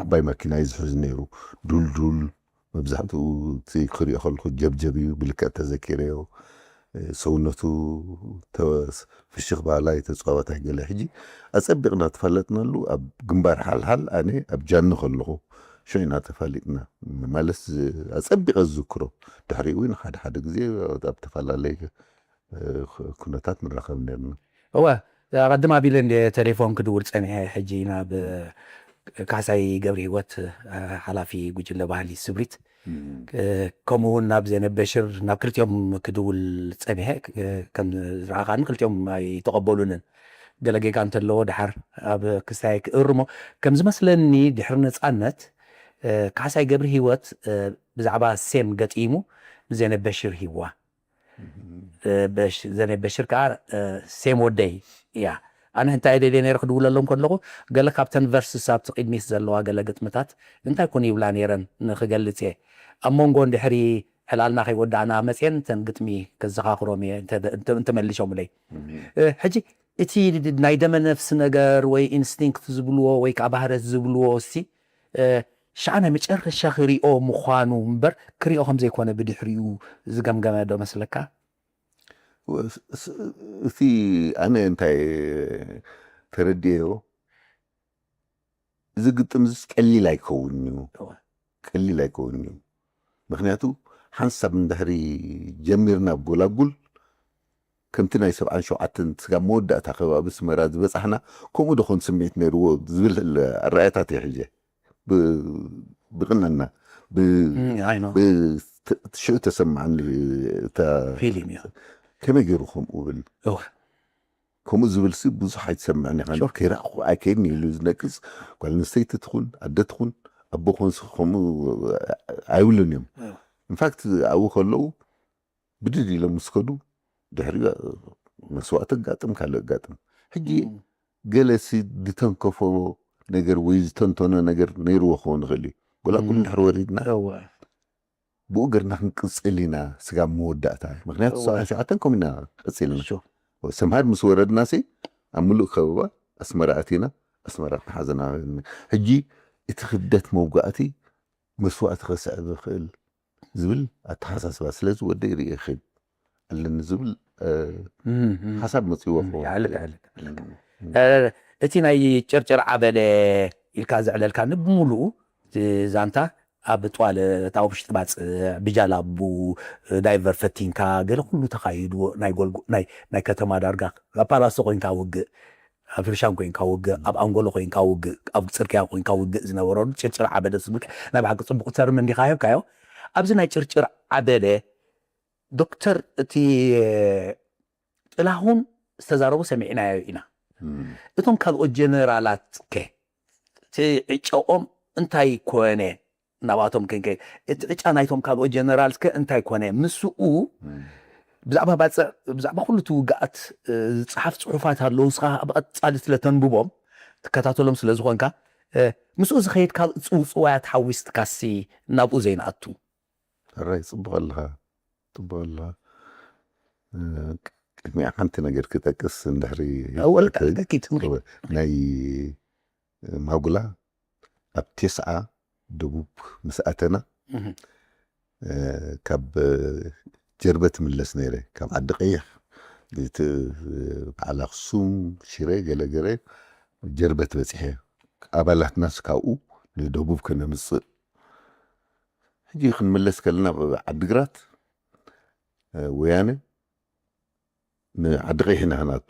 ዓባይ ማኪና እዩ ዝሕዝ ነይሩ። ዱልዱል መብዛሕትኡ እቲ ክሪኦ ከለኩ ጀብጀብ እዩ ብልክዕ ተዘኪረዮ። ሰውነቱ ፍሽኽ በሃላይ ተፃዋታይ ገለ ሕጂ ኣፀቢቕና ተፋለጥናሉ ኣብ ግንባር ሓልሓል ኣነ ኣብ ጃኒ ከለኹ ሽዑ ኢና ተፋሊጥና ማለት ኣፀቢቐ ዝዝክሮ። ድሕሪኡ እውን ሓደ ሓደ ግዜ ኣብ ተፈላለየ ኩነታት ንራኸብ ነርና። እወ ኣቐድም ኣቢለ እንደ ቴሌፎን ክድውል ጸኒሐ ሕጂ ናብ ካሕሳይ ገብረ ህይወት ሓላፊ ጉጅለ ባህሊ ስብሪት ከምኡ እውን ናብ ዜነብ በሽር ናብ ክልቲኦም ክድውል ጸኒሐ ከም ዝረኣኻኒ ክልቲኦም ኣይተቐበሉንን ገለ ጌጋ እንተለዎ ደሓር ኣብ ክስታይ ክእርሞ ከም ዝመስለኒ ድሕሪ ነጻነት ካሕሳይ ገብረ ህይወት ብዛዕባ ሴም ገጢሙ ንዜነብ በሽር ሂብዋ ዘኔ በሽር ከዓ ሴም ወደይ እያ ኣነ እንታይ ደልየ ነይረ ክድውለሎም ከለኹ ገለ ካብተን ቨርስስ ኣብቲ ቅድሚት ዘለዋ ገለ ግጥምታት እንታይ ኮን ይብላ ነይረን ንክገልፅ እየ ኣብ መንጎ እንድሕሪ ዕላልና ከይወዳእና መፅየን እተን ግጥሚ ከዘኻኽሮም እየ እንተመሊሾምለይ ሕጂ እቲ ናይ ደመ ነፍሲ ነገር ወይ ኢንስቲንክት ዝብልዎ ወይ ከዓ ባህረት ዝብልዎ እስቲ ሻዕ ናይ መጨረሻ ክሪኦ ምዃኑ እምበር ክሪኦ ከም ዘይኮነ ብድሕሪኡ ዝገምገመ ዶ መስለካ? እቲ ኣነ እንታይ ተረድኤዮ እዚ ግጥም ዝስ ቀሊል ኣይከውን እዩ ቀሊል ኣይከውን እዩ ምክንያቱ ሓንሳብ እንድሕሪ ጀሚርና ብ ጎላጉል ከምቲ ናይ ሰብዓን ሸውዓተን ስጋብ መወዳእታ ከባቢ ኣስመራ ዝበጻሕና፣ ከምኡ ዶ ኾን ስምዒት ነይርዎ ዝብል ኣረኣእያታት እየ ሒዘ። ብ-፣ ብቕንዕና፣ ብ-፣ እም፣ ኣይ ኖ። ብ-፣ ተ-፣ ሽዑ ተሰማዕኒ እታ ፊልም እዩ። ከመይ ገይሩ ከምኡ ብል? እወ። ከምኡ ዝብል ሲ ብዙሕ ኣይትሰምዕን ኢኻ። ሹር። ከይረኣኹ ኣይከይድን ኢሉ ዝነቅጽ፣ ጓል ኣንስተይቲ ትኹን፣ ኣደ ትኹን፣ ኣቦ ኮንስ ከምኡ ኣይብሉን እዮም። እወ። ኢንፋክት ኣብኡ ከለዉ ብድድ ኢሎም ምስ ከዱ ድሕሪኡ መስዋእቲ ኣጋጥም፣ ካልእ ኣጋጥም። ሕጂ እም። ገለሲ ዝተንከፎ ነገር ወይ ዝተንተኖ ነገር ነይርዎ ክኸውን ይኽእል እዩ። ጎላ ኩሉ እም። ድሕሪ ወሪድና እወ። ብኡ ገርና ክንቅጽል ኢና ስጋብ መወዳእታ። ምኽንያቱ እወ። ሰብዓን ሸውዓተን ከምኡ ኢና ቀጺልና። ሹር። ሰምሃር ምስ ወረድና ሲ ኣብ ምሉእ ከበባ ኣስመራ ኣቲና፣ ኣስመራ ተሓዘና። ሕጂ እቲ ክብደት መውጋእቲ መስዋእቲ ከስዕብ ይኽእል ዝብል ኣተሓሳስባ ስለዚ ወደይ ርእየ ክብል ኣለኒ ዝብል፣ እ፣ እም፣ እም። ሓሳብ መጺእዎ ክኸውን ይሓልፍ፣ ይኽእል። ይሓልፍ፣ ይሓልፍ። እ፣ እቲ ናይ ጭርጭር ዓበደ ኢልካ ዘዕለልካኒ ብምሉኡ እቲ ዛንታ ኣብ ጧለት፣ ኣብ ውሽጢ ባጽዕ፣ ብጃላቡ፣ ዳይቨር ፈቲንካ፣ ገለ ኩሉ ተኻይድዎ፣ ናይ ጎልጎ-፣ ናይ፣ ናይ ከተማ ዳርጋ፣ ኣብ ፓላሶ ኮይንካ ውግእ፣ ኣብ ፊርሻን ኮይንካ ውግእ፣ ኣብ ኣንጎሎ ኮይንካ ውግእ፣ ኣብ ጽርግያ ኮይንካ ውግእ ዝነበረሉ ጭርጭር ዓበደ ዝብል ናይ ብሓቂ ጽቡቕ ተርም እንዲኻ ሂብካዮ። ኣብዚ ናይ ጭርጭር ዓበደ ዶክተር፣ እቲ ጥላሁን ዝተዛረቦ ሰሚዕናዮ ኢና። እም። እቶም ካልኦት ጀነራላት ከ እቲ ዕጫኦም እንታይ ኮነ? ናብኣቶም ክንከ እቲ ዕጫ ናይቶም ካልኦት ጀነራል ከ እንታይ ኮነ? ምስኡ እም። ብዛዕባ ባጽዕ፣ ብዛዕባ ኩሉ እቲ ውግኣት፣ እ፣ ዝጸሓፍ ጽሑፋት ኣለዉ። ንስኻ ኣብ ቀጻሊ ስለ ተንብቦም፣ ትከታተሎም ስለ ዝኾንካ፣ እ፣ ምስኡ ዝኸይድ ካልእ ጽውጽዋያት ሓዊስካሲ ናብኡ ዘይንኣቱ? ሕራይ፣ ጽቡቕ ኣለኻ፣ ጽቡቕ ኣለኻ። እ፣ ቅድሚኣ ሓንቲ ነገር ክጠቅስ እንድሕሪ ወልካ ይፍቀድ። ደቂት ንሪ። እወ፣ ናይ ማጉላ ኣብ ቴስዓ ደቡብ ምስ ኣተና፣ እህ። እ፣ ካብ ጀርበ ትምለስ ነይረ፣ ካብ ዓዲ ቀይሕ፣ እቲ በዓል ኣኽሱም፣ ሽረ፣ ገለገለ ጀርበ ትበጺሐ። ኣባላትናስ ካብኡ ንደቡብ ከነምጽእ። ሕጂ ክንምለስ ከለና ኣብ ዓዲግራት፣ እ፣ ወያነ ንዓዲ ቀይሕ ኢና ክንኣቱ።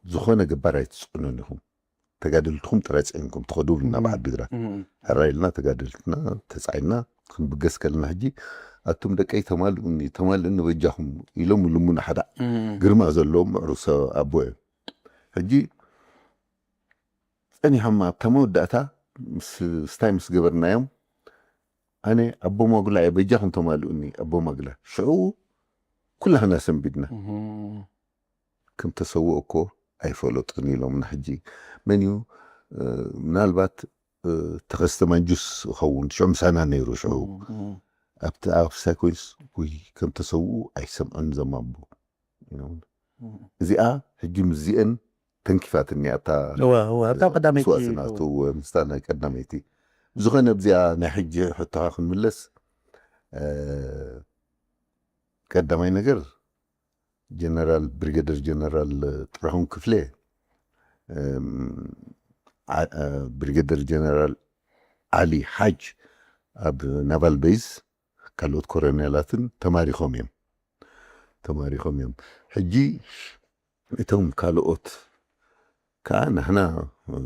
ዝኾነ ገባር ኣይትጽዕኑን ኢኹም። ተጋደልትኹም ጥራይ ጽዒንኩም ትኸዱ ብልና ኣብ እም። ዓዲግራት። እም። ሕራይ ኢልና ተጋደልትና ተጻዒና ክንብገስ ከለና ሕጂ ኣቱም ደቀይ ተማልኡኒ፣ ተማልኡኒ በጃኹም ኢሎም ልሙና ሓደ እም። ግርማ ዘለዎም ምዕሩግ ሰብ ኣቦ እዮም። ሕጂ ጸኒሖም ኣብታ መወዳእታ ምስ፣ ስታይ ምስ ገበርናዮም ኣነ ኣቦ ማጉላ እየ በጃኹም ተማልኡኒ ኣቦ ማጉላ። ሽዑ ኩላህና ሰንቢድና። እም። ከም ተሰውኦ እኮ ኣይፈለጡን ኢሎምና። ሕጂ መን እዩ? እ፣ ምናልባት፣ እ፣ ተኸስተ ማንጁስ ይኸውን። ሽዑ ምሳና ነይሩ ሽዑ። እም፣ እም። ኣብቲ ኣፍሳይ ኮይንስ፣ ውይ፣ ከም ተሰውኡ ኣይሰምዑን እዞም ኣቦ ኢሎምና። እም። እዚኣ ሕጂ ምስዚአን ተንኪፋትኒ ኣብታ እወ፣ እወ፣ ኣብታ ቀዳመይቲ መስዋእቲ ናቱ፣ እወ፣ ምስታ ናይ ቀዳመይቲ። ብዝኾነ ኣብዚኣ ናይ ሕጂ ሕቶኻ ክንምለስ፣ እ፣ ቀዳማይ ነገር ጀነራል፣ ብሪገደር ጀነራል ጥላሁን ክፍሌ፣ እም፣ ዓ-፣ እ፣ ብሪገደር ጀነራል ዓሊ ሓጅ ኣብ ናቫል ቤዝ ካልኦት ኮሎኔላትን ተማሪኾም እዮም። ተማሪኾም እዮም። ሕጂ እቶም ካልኦት ከኣ ንሕና፣ እ፣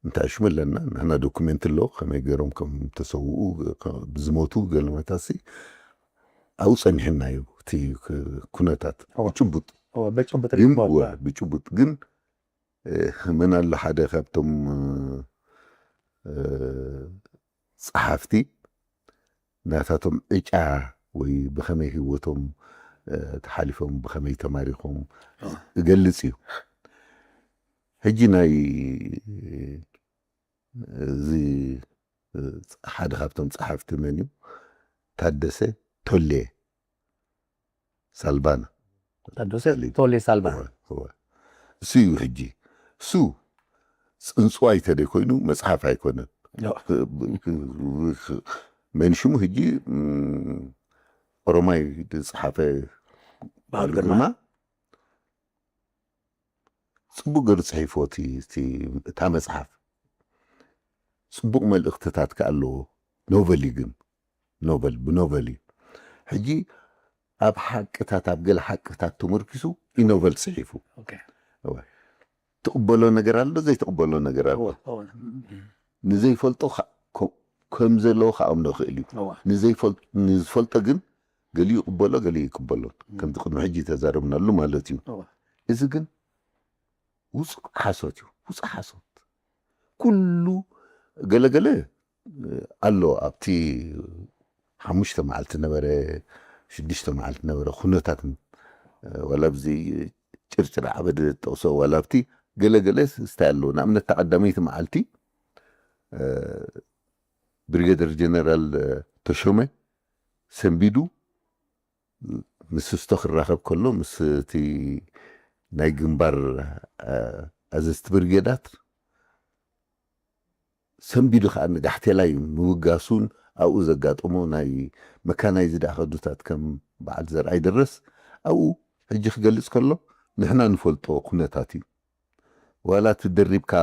እንታይ ሽሙ ኣለና? ንሕና ዶኩሜንት ኣሎ፣ ከመይ ገይሮም ከም ተሰውኡ፣ ከ-፣ ዝሞቱ ገለመታሲ ኣብኡ ጸኒሕና እዩ እቲ ክ-፣ ኩነታት። እወ። ብጭቡጥ እወ፣ ብጭቡጥ ግን፣ ሪፖርት። እወ፣ ብጭቡጥ ግን፣ እ፣ መን ኣሎ ሓደ ካብቶም፣ እ፣ ጸሓፍቲ ናታቶም ዕጫ ወይ ብኸመይ ህይወቶም፣ እ፣ ተሓሊፎም፣ ብኸመይ ተማሪኾም እወ። ዝገልጽ እዩ። ሕጂ ናይ እዚ፣ እ፣ ሓደ ካብቶም ጸሓፍቲ መን እዩ? ታደሰ ቶሌ ሳልቫና። ታደሰ ቶሌ ሳልቫና። እወ፣ እወ። እሱ እዩ ሕጂ። እሱ ጽንጽዋይ ተደይ ኮይኑ መጽሓፍ ኣይኮነን። እወ። ብ-፣ ብ-፣ ብ-፣ መን ሽሙ ሕጂ፣ እም፣ ኦሮማይ ዝጸሓፈ በዓሉ በዓሉ ግርማ። ግርማ። ጽቡቕ ገይሩ ጽሒፍዎ እቲ፣ እቲ፣ እታ መጽሓፍ። ጽቡቕ መልእኽትታት ከኣ ኣለዎ። ኖቨል እዩ ግን። ኖቨል፣ ብኖቨል እዩ። ሕጂ ኣብ ሓቅታት፣ ኣብ ገለ ሓቅታት ተመርኪሱ ኢኖቨል ጽሒፉ። እወ። ትቕበሎ ነገር ኣሎ፣ ዘይትቕበሎ ነገር ኣሎ። ንዘይፈልጦ ከም ዘለዎ ክኣምኖ ይኽእል እዩ። ንዝፈልጦ ግን ገሊኡ ይቕበሎ፣ ገሊኡ ይቅበሎን። ከምቲ ቅድሚ ሕጂ ተዛረብናሉ ማለት እዩ። እዚ ግን ውጹእ ሓሶት እዩ። ውጹእ ሓሶት። ኩሉ ገለገለ ኣሎ። ኣብቲ ሓሙሽተ መዓልቲ ነበረ፣ ሽዱሽተ መዓልቲ ነበረ፣ ኩነታት፣ ዋላ ኣብዚ ጭርጭር ዓበደ ዝጠቕሶ፣ ዋላ ኣብቲ ገለገለ ስታይ ኣለዎ። ንኣብነት፣ እታ ቀዳመይቲ መዓልቲ ብሪገደር ጀነራል ተሾመ ሰንቢዱ ምስ ስቶ ክራኸብ ከሎ፣ ምስ እቲ ናይ ግንባር ኣዘዝቲ ብርጌዳት ሰንቢዱ ከዓ ንጋሕቴላይ ምውጋሱን ኣብኡ ዘጋጠሞ ናይ መካናይዝድ ኣኸዱታት ከም በዓል ዘርኣይ ደረስ ኣብኡ ሕጂ ክገልጽ ከሎ ንሕና ንፈልጦ ኩነታት እዩ። ዋላ እቲ ደሪብካ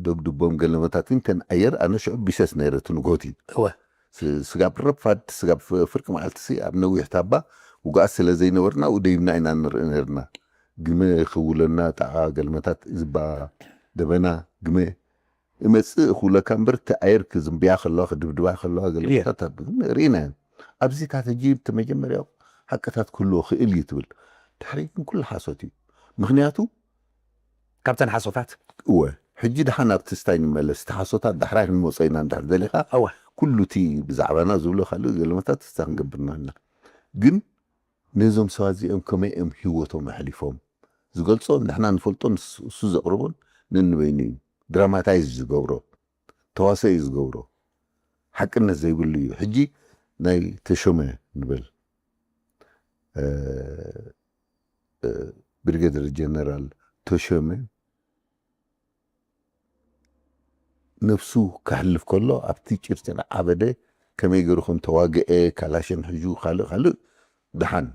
ደብድቦም ገለመታት እንተን ኣየር ኣነ ሽዑ ቢሰስ ነይረ እቲ ንግሆት እዩ። እወ። ስ- ስጋብ ረፋድ ስጋብ ፍ- ፍርቂ መዓልቲ ሲ ኣብ ነዊሕ ታባ ውግኣት ስለ ዘይነበርና ውደይብና ኢና ንርኢ ነርና። ግመ ክውለና ጣዓ ገልመታት ዝባ ደበና ግመ እመጽእ ክብለካ እምበር እቲ ኣየር ክዝንብያ ከለዋ ክድብድባ ከለዋ ገልመታት ኣብ- ርኢና ኢና። ኣብዚታት ሕጂ እቲ መጀመርያው ሓቅታት ክህልዎ ክእል እዩ ትብል። ድሕሪ ግን ኩሉ ሓሶት እዩ። ምክንያቱ ካብተን ሓሶታት እወ። ሕጂ ደሓን ኣብቲ ስታይ ንመለስ። እቲ ሓሶታት ዳሕራይ ክንመጾ ኢና እንድሕር ደሊኻ። እወ። ኩሉ እቲ ብዛዕባና ዝብሎ ካልእ ገለመታት ስታ ክንገብርና ኢና። ግን ነዞም ሰባት እዚኦም ከመይ እዮም ህይወቶም ኣሕሊፎም ዝገልጾ ንሕና ንፈልጦ ንስ- እሱ ዘቕርቦን ነንበይኑ እዩ ድራማታይዝ ዝገብሮ ተዋሳኢ ዝገብሮ ሓቅነት ዘይብሉ እዩ። ሕጂ ናይ ተሾመ ንበል ብሪገደር ጀነራል ተሾመ ነብሱ ከሕልፍ ከሎ ኣብቲ ጭርጭር ዓበደ ከመይ ገይሩ ከም ተዋግአ ካላሽን ሕጁ ካልእ ካልእ ደሓን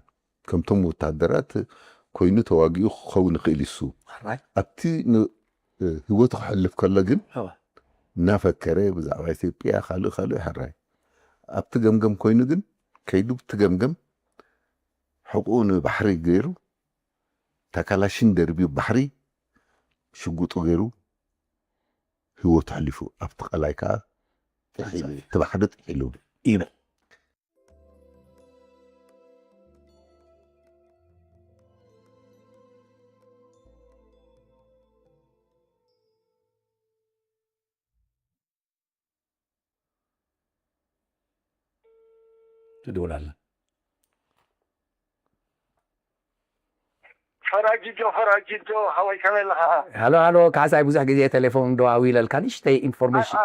ከምቶም ወታደራት ኮይኑ ተዋጊኡ ክኸውን ይኽእል ይሱ ኣብቲ ህይወቱ ክሕልፍ ከሎ ግን እናፈከረ ብዛዕባ ኢትዮጵያ ካልእ ካልእ ሕራይ ኣብቲ ገምገም ኮይኑ ግን ከይዱ ብቲ ገምገም ሕቁኡ ንባሕሪ ገይሩ ተካላሽን ደርቢዩ ባሕሪ ሽጉጡ ገይሩ ህይወቱ ኣሕሊፉ ኣብቲ ቀላይ ከዓ ጥሒሉ እቲ ባሕሪ ጥሒሉ እዩ። ትድውል ኣላ። ፈራጅጆ ፈራጅጆ ሓወይ ከመይ ኣለኻ? ሃሎ ሃሎ ካሕሳይ ብዙሕ ግዜ ቴሌፎን ደዋዊለልካ ንእሽተይ ኢንፎርሜሽን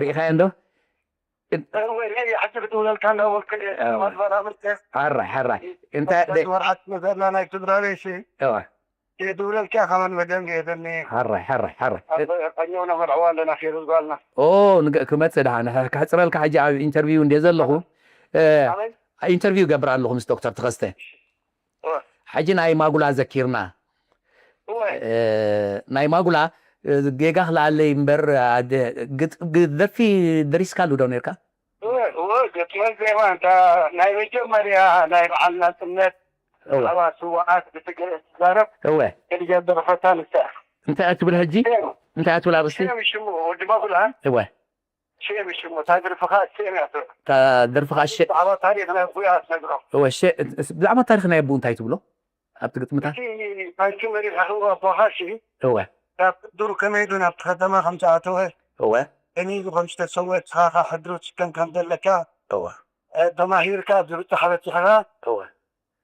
ርኢኻዮ እንዶ? ሕጂ ክድውለልካ እንዳበልኩ ሓራይ ሓራይ እንታይ ወርዓት መዘላ ናይ ስድራ ቤት እዋ የድውለልካ ከማን መደም የደኒ ሓራይ ሓራይ ሓራይ ቀኛውና መርዕዋ ኣለና ፌሩዝ ጓልና ኦ ክመፅእ ደሓን ከሕፅረልካ ሕጂ ኣብ ኢንተርቪው እንደ ዘለኹ ኢንተርቪው ገብር ኣለኹ ምስ ዶክተር ተኸስተ ሕጂ ናይ ማጉላ ዘኪርና ናይ ማጉላ ጌጋ ክልኣለይ እምበር ደርፊ ደሪስካሉ ዶ ነርካ እወ እወ ገጥመ ዜማ እንታ ናይ መጀመርያ ናይ በዓል ናጽነት እወ ብዛዕባ ስውኣት ብትግርኛ ትዛረብ እወ ከዲጃ ዝደረፈታ ንሳ እያ። እንታይ እያ ትብል ሕጂ? ሽም እንታይ እያ ትብል ኣርእስቲ? ሽም ሽሙ ወዲ ማጉላ እወ ሽም ሽሙ እታ ደርፍኻ ሽም እያ ትብል። እታ ደርፍኻ ሸ ብዛዕባ ታሪኽ ናይ ኣቦያ ትነግሮ። እወ ሸ ብዛዕባ ታሪኽ ናይ ኣቦኡ እንታይ ትብሎ? ኣብቲ ግጥምታት እቲ ታንኪ መሪሕ ኣኽብሮ ኣቦኻ ሲ እወ ካብ ዱር ከመይ ኢሉ ናብቲ ከተማ ከም ዝኣተወ እወ ከመይ ኢሉ ከም ዝተሰወ እስኻ ኸዓ ሕድሪ ትሽከም ከም ዘለካ እወ ተማሂርካ ኣብዚ ብጻሓ በጺሕኻ እወ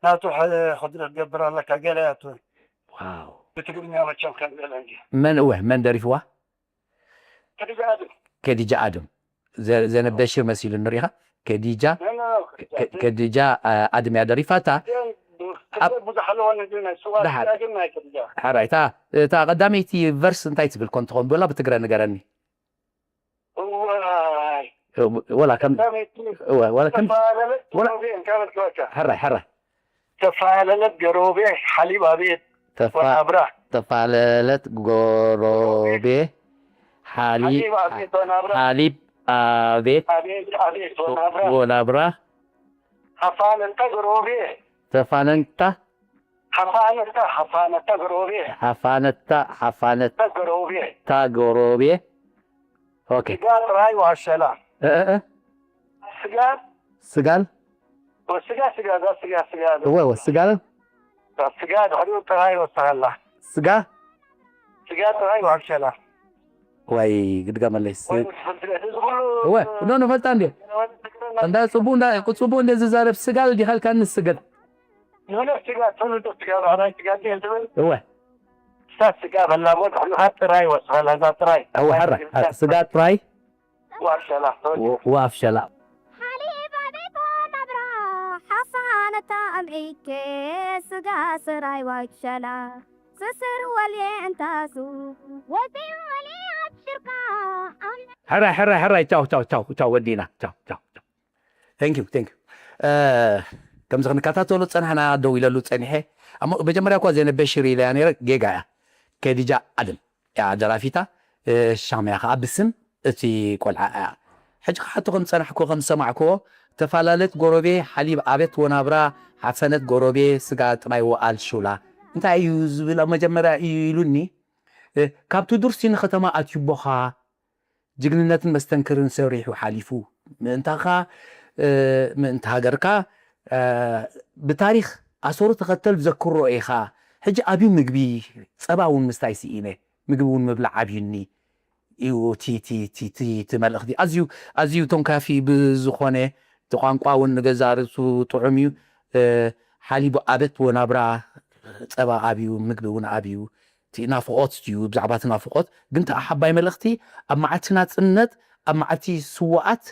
ናቱ ሕድሪ ክትገብር ኣለካ ገለ እያ ትብል ዋው ብትግርኛ መቸም ከም ገለ እንጂ መን እወ መን ደሪፍዋ ከዲጃ ኣድም ከዲጃ ኣድም ዘነብ በሽር መሲሉ ንሪኢኻ ከዲጃ ከዲጃ ኣድም እያ ደሪፋታ ብዙሕ ኣለዎ ነዚ ናይ ስዋ ደሓር። ግን ናይ ከዲጃ ሓራይ እታ እታ ቀዳመይቲ ቨርስ እንታይ ትብል ኮን ትኾን ብላ ብትግረ ንገረኒ እዋይ ወላ ከም ከመይቲ እወ፣ ወላ ከም ተፈላለለት ወላ- ሮቤ እንካበልከወካ ሕራይ ሕራይ ተፈላለለት ገሮቤ ሓሊብ ኣቤት ተፋ ወናብራ ተፋለለት ጎሮቤ ሓሊ ሓሊብ ኣቤት ወናብራ ሓሊብ ኣቤት ኣቤት ኣቤት ወናብራ ወናብራ ሓፋነታ ገሮቤ። ተፋነንታ። ሓፋነታ ሓፋነታ ገሮቤ። ሓፋነታ ሓፋነታ ገሮቤ። ታ ገሮቤ። ኦኬ። ስጋ ጥራይ ዋሸላ። እ፣ እ፣ እ። ስጋ። ስጋል። ወስጋ ስጋ፣ እዛ ስጋ፣ ስጋ። እወ፣ እወ፣ ስጋል። እዛ ስጋ ድሕሪኡ ጥራይ ወሰኸላ። ስጋ። ስጋ ጥራይ ዋሸላ። ወይ ግድገመለይ። ስ-፣ ወይ ምስ ፍልፍል እዚ ኩሉ እወ፣ ኖ፣ ንፈልጣ እንዴ? እንዳ ጽቡቅ፣ እንዳ ጽቡቅ እንዴ ዝዛረብ ስጋል ዲኻ ኢልካኒ ስገድ። ኖ፣ ኖ፣ ስጋ፣ ትውልዶ ስጋ፣ ባህራይ ስጋ እንዴ እንትብል። እወ። እዛ ስጋ በላ ሞ፣ ድሕሪኡ ጥራይ ወሰኸላ፣ እዛ ጥራይ። እወ፣ ሕራይ፣ ሕራይ፣ ስጋ ጥራይ። ዋሸላ። ወ-፣ ዋፍሸላ። ሓሊባ ቤት ናብራ ሓሳነታ ኣምዒኬ ስጋ ስራይ ዋሸላ ስስር ወልየ እንታሱ ወዲ ወልየ ኣብሽርካ ኣምነ ሕራይ፣ ሕራይ፣ ሕራይ፣ ቻው፣ ቻው፣ ቻው፣ ቻው፣ ወዲና፣ ቻው፣ ቻው፣ ቻው። Thank you, thank you። እ፣ ከምዚ ክንከታተሎ ጸናሕና፣ ደው ኢለሉ ጸኒሐ። ኣሞ መጀመርያ እኳ ዘይነ በሽር ኢለያ ነይረ፣ ጌጋ እያ። ከዲጃ ኣደም እያ ደራፊታ፣ እ፣ ሻምያ ከኣ ብስም እቲ ቆልዓ እያ። ሕጂ ክሓቶ ከም ዝጸናሕኩ፣ ከም ዝሰማዕክዎ፣ ተፈላለት ጎረቤ ሓሊብ ኣቤት ወናብራ ሓፈነት ጎረቤ ስጋ ጥራይ ወኣል ሹላ። እንታይ እዩ ዝብል ኣብ መጀመርያ እዩ ኢሉኒ። እ፣ ካብ ትዱር ሲኒ ከተማ ኣትዩቦኻ፣ ጅግንነትን መስተንክርን ሰሪሑ ሓሊፉ። ምእንታኻ፣ እ፣ ምእንቲ ሃገርካ፣ እ፣ ብታሪኽ ኣሰሩ ተኸተል ዘክሮ ኢኻ። ሕጂ ኣብዩ ምግቢ፣ ጸባ እውን ምስታይ ስኢነ፣ ምግቢ እውን ምብላዕ ኣብዩኒ እዩ እቲ፣ እቲ፣ እቲ፣ እቲ፣ እቲ መልእኽቲ። ኣዝዩ፣ ኣዝዩ ተንካፊ ብዝኾነ፣ እቲ ቋንቋ እውን ንገዛእ ርእሱ ጥዑም እዩ። እ፣ ሓሊቡ ኣበት ወናብራ፣ ጸባ ኣብዩ፣ ምግቢ እውን ኣብዩ። እቲ ናፍቖት እዩ፣ ብዛዕባ እቲ ናፍቖት ግን፣ እቲ ሓባይ መልእኽቲ ኣብ መዓልቲ ናጽነት፣ ኣብ መዓልቲ ስዉኣት፣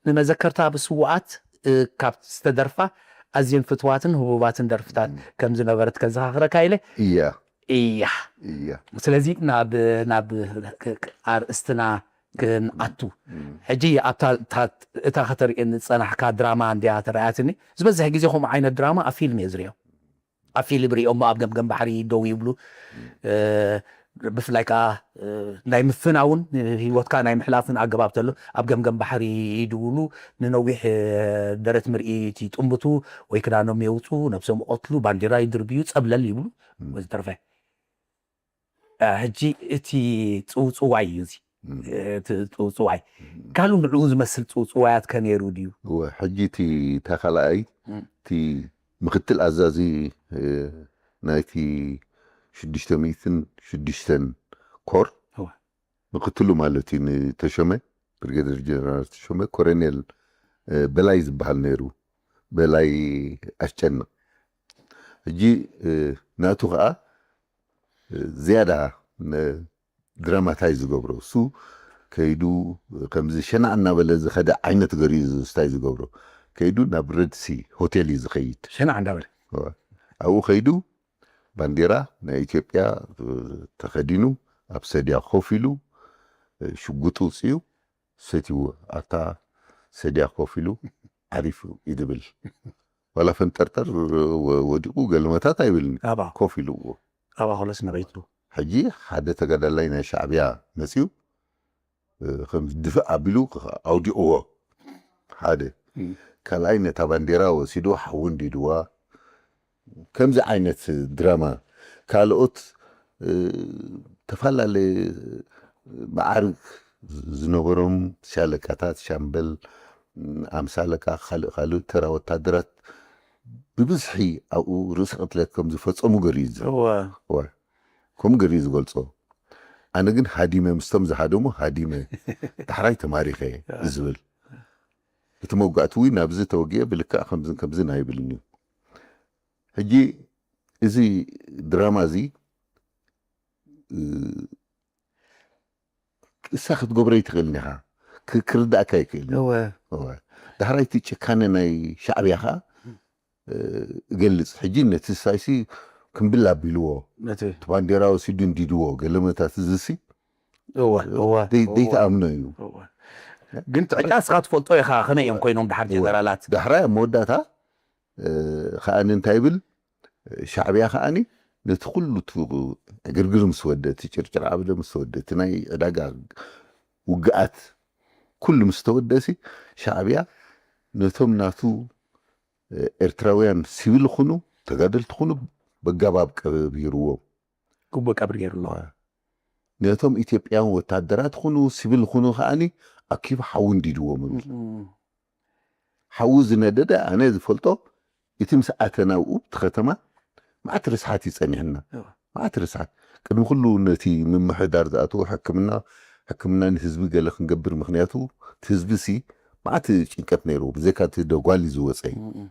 ንመዘከርታ ብስዉኣት፣ እ፣ ካብ ዝተደርፋ ኣዝየን ፍትዋትን ህቡባትን ደርፍታት እም። ከም ዝነበረት ከዘኻኽረካ ኢለ። እያ። እያ። እያ። ስለዚ ናብ፣ ናብ ክ-፣ ክ-፣ ኣርእስትና ክንኣቱ። እም። ሕጂ ኣብታ፣ እታ፣ እታ ከተርእየኒ ዝጸናሕካ ድራማ እንድያ ተረኣያትኒ። ዝበዝሕ ግዜ ከምኡ ዓይነት ድራማ ኣብ ፊልም እየ ዝርእዮ። ኣብ ፊልም ሪኦሞ ኣብ ገምገም ባሕሪ ደው ይብሉ። እ፣ ብፍላይ ከኣ፣ እ፣ ናይ ምፍናውን ህይወትካ ናይ ምሕላፍን ኣገባብ ተሎ ኣብ ገምገም ባሕሪ ይድውሉ። ንነዊሕ፣ እ፣ ደረት ምርኢት ይጥምቱ ወይ ክዳኖም የውጹ፣ ነብሶም ይቐትሉ፣ ባንዲራ ይድርብዩ፣ ጸብለል ይብሉ። ም። ወዘተረፈ። እ፣ ሕጂ እቲ ጽውጽዋይ እዩ እዚ። ም። እቲ ጽውጽዋይ። ም። ካልእ ንዕኡ ዝመስል ጽውጽዋያት ከ ነይሩ ድዩ? እወ፣ ሕጂ እቲ፣ እታ ካልኣይ፣ ም። እቲ ምክትል ኣዛዚ፣ እ፣ ናይቲ ሽዱሽተ ሚእትን ሽዱሽተን ኮር፣ እወ። ምክትሉ ማለት እዩ ንተሾመ፣ ብሪጌደር ጀነራል ተሾመ፣ ኮሎኔል፣ እ፣ በላይ ዝበሃል ነይሩ። በላይ ኣስጨንቕ። ሕጂ፣ እ፣ ናቱ ኸኣ፣ እ፣ ዝያዳ ነ-፣ ድራማታይ ዝገብሮ። እሱ ከይዱ ከምዚ ሸናዕ እናበለ ዝኸደ ዓይነት ገይሩ እዩ ዝስታይ ዝገብሮ። ከይዱ ናብ ረድሲ ሆቴል እዩ ዝኸይድ። ሸናዕ እንዳበለ? እወ። ኣብኡ ከይዱ ባንዴራ ናይ ኢትዮጵያ፣ እ፣ ተኸዲኑ፣ ኣብ ሰድያ ኮፍ ኢሉ፣ እ፣ ሽጉጡ ውፅዩ፣ ሰትይዎ። ኣታ ሰድያ ኮፍ ኢሉ፣ ዓሪፉ እዩ ዝብል። ዋላ ፈንጠርጠር ወ-፣ ወዲቑ ገለመታት ኣይብልን። ኣባ። ኮፍ ኢሉ እዎ። ኣባ ኮለስ ንበይቱ። ሕጂ ሓደ ተጋዳላይ ናይ ሻዕብያ መፅዩ፣ እ፣ ከም ድፍእ ኣቢሉ ኣውዲቕዎ። ሓደ። እም። ካልኣይ ነታ ባንዴራ ወሲዱ ሓዊ እንዲድዋ። ከምዚ ዓይነት ድራማ። ካልኦት፣ እ፣ ተፈላለየ መዓርግ ዝነበሮም ሻለቃታት፣ ሻምበል፣ ኣምሳ ኣለቃ፣ ካልእ ካልእ ተራ ወታደራት ብብዝሒ ኣብኡ ርእሲ ቅትለት ከም ዝፈጸሙ ገይሩ እዩ ዝዛረብ። እወ። እወ። ከምኡ ገይሩ እዩ ዝገልጾ። ኣነ ግን ሃዲመ ምስቶም ዝሃደሙ ሃዲመ፣ ዳሕራይ ተማሪኸ ዝብል። እቲ መውጋእቲ እውን ናብዚ ተወጊአ ብልክዕ ከምዝን ከምዝን ኣይብልን እዩ። ሕጂ እዚ ድራማ እዚ፣ እ፣ እሳ ክትገብሮ ኣይትኽእልን ኢኻ። ክ-፣ ክርዳእካ ኣይክእልን እዩ። እወ። እወ። ዳሕራይ እቲ ጭካነ ናይ ሻዕብያ ኸኣ፣ እ፣ እገልጽ። ሕጂ ነቲ ሳይሲ ክምብል ኣቢልዎ። ነቲ እቲ ባንዴራ ወሲዱ እንዲድዎ፣ ገለመታት እዚሲ እወ፣ እወ፣ ደይ-፣ እወ። ደይተኣምኖ እዩ። እወ። ግን እቲ ዕጫ እስኻ ትፈልጦ ኢኻ፣ ከመይ እዮም ኮይኖም ድሓር እወ። ጀነራላት? ዳሕራይ ኣብ መወዳእታ፣ እ፣ ኸኣኒ እንታይ ይብል? ሻዕብያ ኸኣኒ ነቲ ኩሉ ቱ-፣ ዕግርግር ምስ ወደ፣ እቲ ጭርጭር ዓብደ ምስ ወደ፣ እቲ ናይ ዕዳጋ ውግኣት ኩሉ ምስ ተወደሲ፣ ሻዕብያ ነቶም ናቱ ኤርትራውያን ሲቪል ኹኑ ተጋደልቲ ኹኑ በጋባብ ቀቢርዎም። ግቡእ ቀብሪ ገይሩ ኣሎ። ነቶም ኢትዮጵያውያን ወታደራት ኹኑ ሲቪል ኹኑ ከዓኒ ኣኪቡ ሓዊ እንዲድዎም ይብል። ሓዊ ዝነደደ ኣነ ዝፈልጦ እቲ ምስ ኣተና ኣብኡ እቲ ከተማ መዓት ርስሓት እዩ ጸኒሕና። መዓት ርስሓት ቅድሚ ኩሉ ነቲ ምምሕዳር ዝኣተዎ ሕክምና ሕክምና ንህዝቢ ገለ ክንገብር ምክንያቱ እቲ ህዝቢ ሲ መዓት ጭንቀት ነይሩ ብዘይካ እቲ ደጓሊ ዝወፀ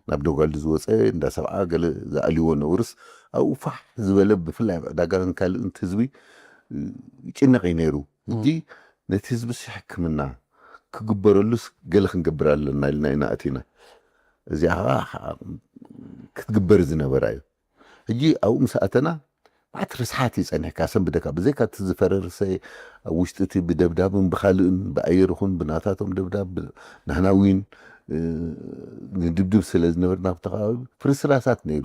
ናብ ደጓሊ ዝወፀ እንዳ ሰብዓ ገለ ዝኣልዎ ነውርስ ኣብኡ ፋሕ ዝበለ ብፍላይ ኣብ ዕዳጋን ካልእን እቲ ህዝቢ ይጭነቕ እዩ ነይሩ። ሕጂ ነቲ ህዝቢ ሲ ሕክምና ክግበረሉስ ገለ ክንገብር ኣለና ኢልና ኢና ኣቲና። እዚኣ ከዓ ክትግበር ዝነበራ እዩ። ሕጂ ኣብኡ ምስ ኣተና መዓት ርስሓት እዩ ጸኒሕካ ሰንብደካ ብዘይካ እቲ ዝፈረርሰ ኣብ ውሽጢ እቲ ብደብዳብን ብኻልእን ብኣየር ይኹን ብናታቶም ደብዳብ ናህናዊን ንድብድብ ስለ ዝነበርና ኣብቲ ከባቢ ፍርስራሳት ነይሩ።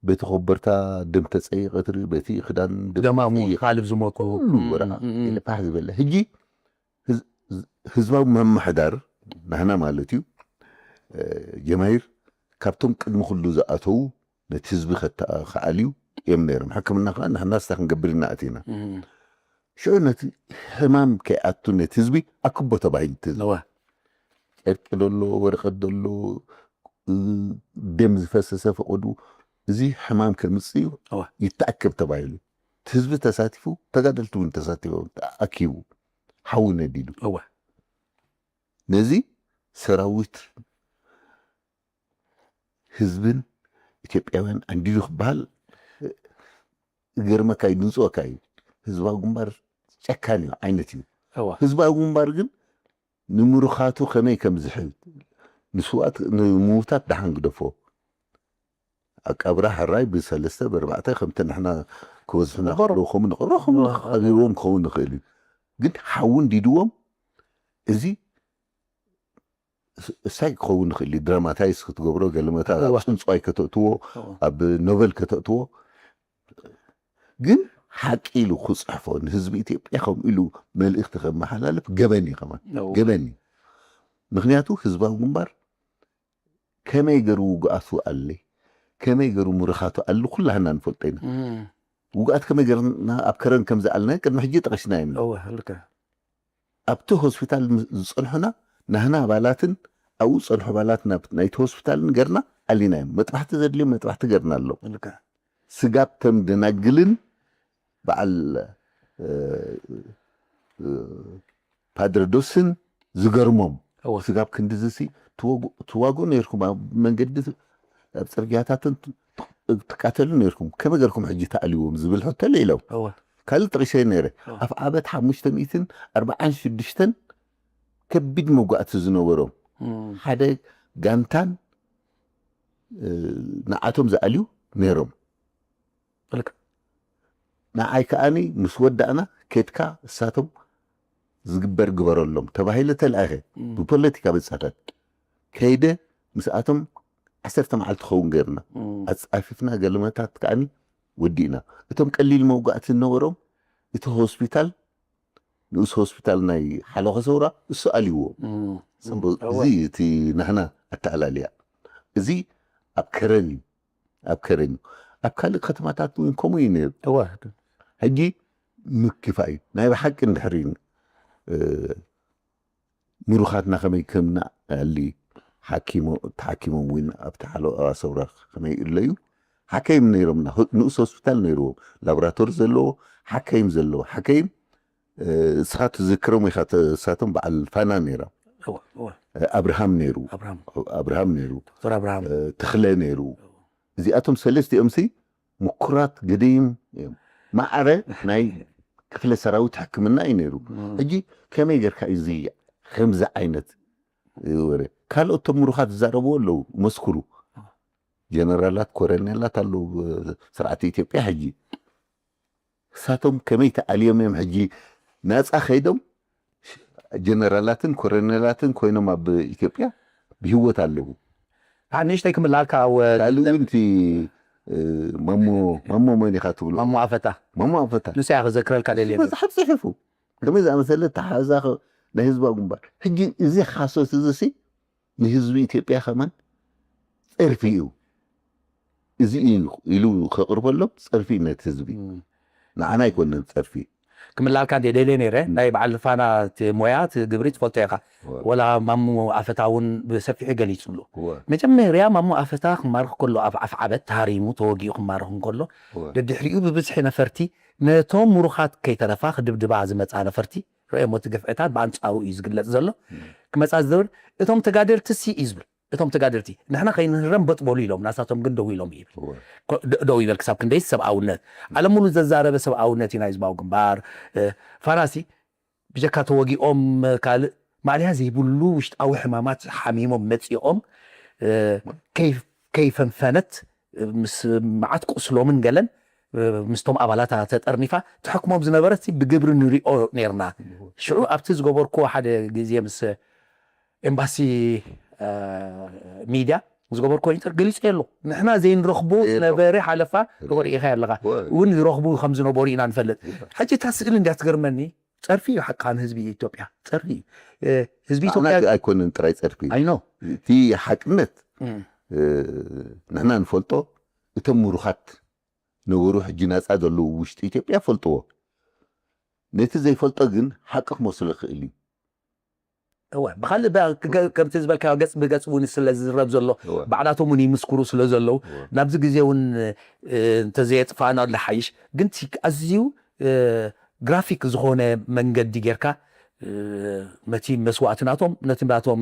በቲ ኮበርታ ደም ተጸይቐ ትርኢ በቲ ክዳን ደም ደማሙ ተጸይቐ ካልብ ዝሞቱ ኩሉ ወረኣ ኢለ ፋሕ ዝበለ ሕጂ ህዝ- ህዝባዊ ምምሕዳር ናህና ማለት እዩ ጀማሂር ካብቶም ቅድሚ ኩሉ ዝኣተዉ ነቲ ህዝቢ ከዓልዩ እዮም ነይሮም። ሕክምና ከዓ ንሕና ስታ ክንገብር ኢና ኣቲና። ሽዑ ነቲ ሕማም ከይኣቱ ነቲ ህዝቢ ኣክቦ ተባሂሉ እቲ ህዝቢ። ነዋ ጨርቂ ደሎ ወረቐት ደሎ ደም ዝፈሰሰ ፈቐዱ እዚ ሕማም ከምፅእ እዩ እወ። ይተኣከብ ተባሂሉ እቲ ህዝቢ ተሳቲፉ ተጋደልቲ እውን ተሳቲፎም ኣኪቡ ሓዊ ነዲዱ እወ ነዚ ሰራዊት ህዝብን ኢትዮጵያውያን ኣንዲዱ ክበሃል ገርመካ እዩ ድንፅወካ እዩ። ህዝባዊ ግንባር ጨካን እዩ ዓይነት እዩ። እወ ህዝባዊ ግንባር ግን ንምሩኻቱ ከመይ ከም ዝሕብ ንስዋት ንምውታት ደሓን ግደፎ ኣቃብራ ሕራይ ብሰለስተ ብኣርባዕተ ከምቲ ንሕና ክበዝሑና ንቐብሮ። ከለዉ ከምኡ ንቐብሮ ከምኡ ንቐብሮ። ቀቢርዎም ክኸውን ንኽእል እዩ። ግን ሓዊ እንዲድዎም እዚ እሳይ ክኸውን ንኽእል እዩ። ድራማታይዝ ክትገብሮ ገለመታ ኣብ እወ። ፅንፅዋይ ከተእትዎ ኣብ ኖቨል ከተእትዎ ግን ሓቂ ኢሉ ክፅሕፎ ንህዝቢ ኢትዮጵያ ከምኡ ኢሉ መልእኽቲ ከመሓላልፍ ገበን እዩ ከማን እወ። ገበን እዩ። ምክንያቱ ህዝባዊ ግንባር ከመይ ገሩ ውግኣቱ ኣለ ከመይ ገሩ ምርኻቱ ኣሉ ኩላህና ንፈልጦ ኢና። እም፣ ውግኣት ከመይ ገርና ኣብ ከረን ከም ዝኣልና ቅድሚ ሕጂ ጠቐሽና ኢና። እወ ልከ ኣብቲ ሆስፒታል ምስ ዝፀንሑና ናህና ኣባላትን ኣብኡ ዝፀንሑ ኣባላት ናብ ናይቲ ሆስፒታልን ገርና ኣሊና እዮም። መጥባሕቲ ዘድልዮም መጥባሕቲ ገርና ኣሎ። ልከ ስጋብ ተም ደናግልን በዓል እ፣ እ፣ ፓድረ ዶስን ዝገርሞም እወ ስጋብ ክንድዝሲ ትዋጎ ነርኩም ኣብ መንገዲ ኣብ ፅርግያታትን ትቃተሉ ነርኩም ከመይ ገርኩም ሕጂ ተኣልዎም ዝብል ሕቶ ኢሎም እወ ካልእ ጠቂሰ ነይረ እወ። ኣፍ ዓበት ሓሙሽተ ሚእትን ኣርባዓን ሽዱሽተን ከቢድ መጓእቲ ዝነበሮም እም፣ ሓደ ጋንታን እ፣ ንዓቶም ዝኣልዩ ነይሮም ልከ ንዓይ ከዓኒ ምስ ወዳእና ኬድካ እሳቶም ዝግበር ግበረሎም ተባሂለ ተለኣኸ እም፣ ብፖለቲካ በጻታት ከይደ ምስኣቶም ዓሰርተ መዓልቲ ኸውን ገርና እም፣ ኣጻፊፍና ገለመታት ከዓኒ ወዲእና እቶም ቀሊል መውጋእቲ ዝነበሮም እቲ ሆስፒታል ንኡስ ሆስፒታል ናይ ሓለኸ ሰውራ እሱ ኣልዎ እም፣ ጽቡቅ እወ። እዚ እቲ ናህና ኣተኣላልያ እዚ ኣብ ከረን እዩ ኣብ ከረን እዩ ኣብ ካልእ ከተማታት እውን ከምኡ እዩ ነይሩ እወ ሕጂ ምክፋ እዩ ናይ ብሓቂ እንድሕሪ እ፣ ምሩኻትና ከመይ ከም ንኣሊ ሓኪሞ ተሓኪሞም እውን ኣብቲ ሓለዋ ሰውራ ከመይ ኣለዩ ሓከይም ነይሮምና ሆ- ንኡስ ሆስፒታል ነይርዎም ላቦራቶሪ ዘለዎ ሓከይም ዘለዎ ሓከይም እ፣ ንስኻ ትዝክሮም ኢኻ ተ- ንሳቶም በዓል ፋና ነይራ እወ እወ እ፣ ኣብርሃም ነይሩ ኣብርሃም ኣብርሃም ነይሩ ዶክተር ኣብርሃም እ፣ ተኽለ ነይሩ እዚኣቶም ሰለስቲኦም ሲ ምኩራት ገደይም እዮም ማዕረ ናይ ክፍለ ሰራዊት ሕክምና እዩ ነይሩ ሕጂ ከመይ ጌርካ እዩ ዝያ ከምዚ ዓይነት ወረ ካልኦት ቶም ምሩኻት ዝዛረብዎ ኣለዉ መስክሩ ጀነራላት ኮረኔላት ኣለዉ ስርዓት ኢትዮጵያ ሕጂ እሳቶም ከመይ ተኣልዮም እዮም ሕጂ ናፃ ከይዶም ጀነራላትን ኮረኔላትን ኮይኖም ኣብ ኢትዮጵያ ብህይወት ኣለዉ ንእሽተይ ክምላልካ ካልእ እውን እቲ ማሞ ማሞ መን ኢኻ ትብሎ ማሞ ኣፈታ ማሞ ኣፈታ ንሱ እያ ክዘክረልካ ደልየ መፅሓፍ ፅሒፉ ከመይ ዝኣመሰለ ተሓዛ ናይ ህዝባዊ ግንባር ሕጂ እዚ ሓሶት እዚ ሲ ንህዝቢ ኢትዮጵያ ከማን ጸርፊ እዩ። እዚ እዩ ኢሉ ከቕርበሎም ጸርፊ እዩ ነቲ ህዝቢ። ንዓና ኣይኮነን ጸርፊ። ክምላልካ እንደ ደልየ ነይረ ናይ በዓል ፋና እቲ ሞያ እቲ ግብሪ ትፈልጦ ኢኻ። ወላ ማሙ ኣፈታ እውን ብሰፊሑ ገሊጹሉ። መጀመርያ ማሙ ኣፈታ ክማርኽ ከሎ ኣብ ኣፍዓበት ተሃሪሙ ተወጊኡ ክማርኽ እንከሎ ደድሕሪኡ ብብዝሒ ነፈርቲ ነቶም ምሩኻት ከይተረፋ ክድብድባ ዝመፃ ነፈርቲ ረእሞ እቲ ግፍዕታት ብኣንፃሩ እዩ ዝግለፅ ዘሎ። ክመፃ ዝደብር እቶም ተጋደልቲ ሲ እዩ ዝብል እቶም ተጋደልቲ ንሕና ከይንህረም በጥ በሉ ኢሎም ናሳቶም ግን ደው ኢሎም ይብል። ደው ይበል ክሳብ ክንደይ ሰብኣውነት ዓለም ሙሉ ዘዛረበ ሰብኣውነት እዩ ናይ ህዝባዊ ግንባር። ፋናሲ ብጀካ ተወጊኦም ካልእ ማእለያ ዘይብሉ ውሽጣዊ ሕማማት ሓሚሞም መፂኦም ከይፈንፈነት ምስ መዓት ቁስሎምን ገለን ምስቶም ኣባላታ ተጠርኒፋ ተሐክሞም ዝነበረት ብግብሪ ንሪኦ ነርና። ሽዑ ኣብቲ ዝገበርኩዎ ሓደ ግዜ ምስ ኤምባሲ ሚድያ ዝገበርኩዎ ኢንተር ገሊፀ ኣሎ። ንሕና ዘይንረኽቦ ዝነበረ ሓለፋ ርኢኻ ኣለኻ እውን ዝረኽቡ ከም ዝነበሩ ኢና ንፈልጥ። ሕጂ እታ ስእሊ እንድያ ትገርመኒ። ጸርፊ እዩ ሓቃን ህዝቢ ኢትዮጵያ ጸርፊ እዩ። ህዝቢ ኢትዮጵያ ኣይኮነን ጥራይ ጸርፊ ኣይኖ እቲ ሓቅነት ንሕና ንፈልጦ። እቶም ምሩኻት ነበሩ ሕጂ ናጻ ዘለዉ ውሽጢ ኢትዮጵያ ፈልጥዎ። ነቲ ዘይፈልጦ ግን ሓቂ ክመስሎ ይኽእል እዩ። እወ ብካልእ ከምቲ ዝበልካዮ ገጽ ብገጽ እውን ስለ ዝዝረብ ዘሎ ባዕላቶም እውን ይምስክሩ ስለ ዘለዉ ናብዚ ግዜ እውን እንተዘየጥፋእና ዝሓይሽ ግን ኣዝዩ ግራፊክ ዝኾነ መንገዲ ጌርካ ነቲ መስዋእቲ ናቶም ነቲ ናቶም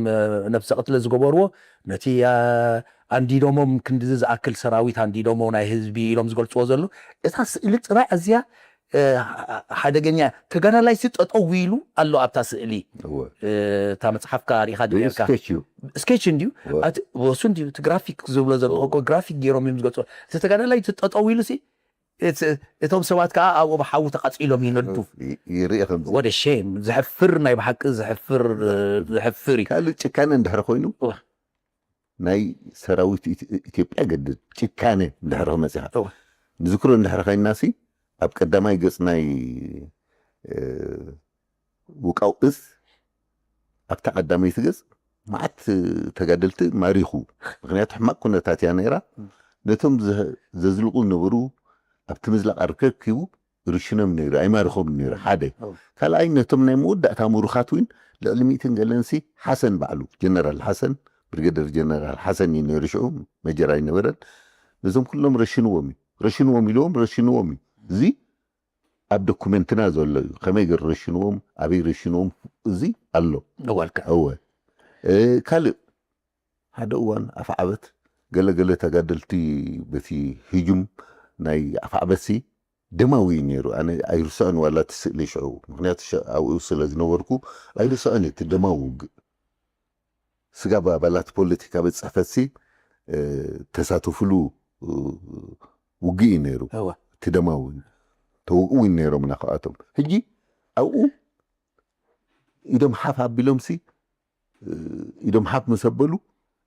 ነብሰ ቅትለ ዝገበርዎ ነቲ ኣንዲዶሞም ክንድዚ ዝኣክል ሰራዊት ኣንዲዶሞ ናይ ህዝቢ ኢሎም ዝገልፅዎ ዘሎ እታ ስእሊ ጥራይ ኣዝያ ሓደገኛ ተጋዳላይ ሲ ጠጠው ኢሉ ኣሎ ኣብታ ስእሊ። እታ መፅሓፍካ ሪኢኻ ዶ ጌርካ? ስኬች እንድዩ ወሱ እንድዩ እቲ ግራፊክ ዝብሎ ዘለኹ እኮ ግራፊክ ገይሮም እዮም ዝገልፅዎ። እቲ ተጋዳላይ ሲ ጠጠው ኢሉ ሲ እቶም ሰባት ከዓ ኣብኡ ብሓዊ ተቃፂሎም ይነዱ። ይርኢ ከምዚ ወደ ሼም ዘሕፍር ናይ ብሓቂ ዘሕፍር ዘሕፍር እዩ። ካልእ ጭካነ እንድሕር ኮይኑ ናይ ሰራዊት ኢትዮጵያ ገድል ጭካነ እንድሕር ክመፅኻ ንዝክሮ እንድሕር ኮይንና ሲ ኣብ ቀዳማይ ገፅ ናይ ውቃው እዝ ኣብታ ቀዳመይቲ ገፅ መዓት ተጋደልቲ ማሪኹ። ምክንያቱ ሕማቅ ኩነታት እያ ነይራ። ነቶም ዘዝልቁ ዝነበሩ ኣብቲ ምዝላቅ ኣርከኪቡ ርሽኖም ነይሩ ኣይማርኾም ነይሩ ሓደ ካልኣይ ነቶም ናይ መወዳእታ ምሩኻት እውን ልዕሊ ሚእትን ገለንሲ ሓሰን ባዕሉ ጀነራል ሓሰን ብርገደር ጀነራል ሓሰን እዩ ነይሩ ሽዑ መጀር ኣይነበረን። ነዞም ኩሎም ረሽንዎም እዩ ረሽንዎም ኢልዎም ረሽንዎም እዩ። እዚ ኣብ ዶኩመንትና ዘሎ እዩ። ከመይ ገር ረሽንዎም ኣበይ ረሽንዎም እዚ ኣሎ። እዋልካ እወ ካልእ ሓደ እዋን ኣፍዓበት ገለገለ ተጋደልቲ በቲ ህጁም ናይ ኣፍዓበትሲ ደማዊ እዩ ነይሩ። ኣነ ኣይርስዖን ዋላ እቲ ስእሊ ሽዑ ምክንያቱ ኣብኡ ስለ ዝነበርኩ ኣይርስዖን እቲ ደማዊ ውግእ ስጋብ ኣባላት ፖለቲካ ቤት ፅሕፈትሲ ተሳተፍሉ ውግእ እዩ ነይሩ። እቲ ደማዊ ተውኡ እውን ነይሮም ናካኣቶም ሕጂ ኣብኡ ኢዶም ሓፍ ኣቢሎም ሲ ኢዶም ሓፍ ምስ ኣበሉ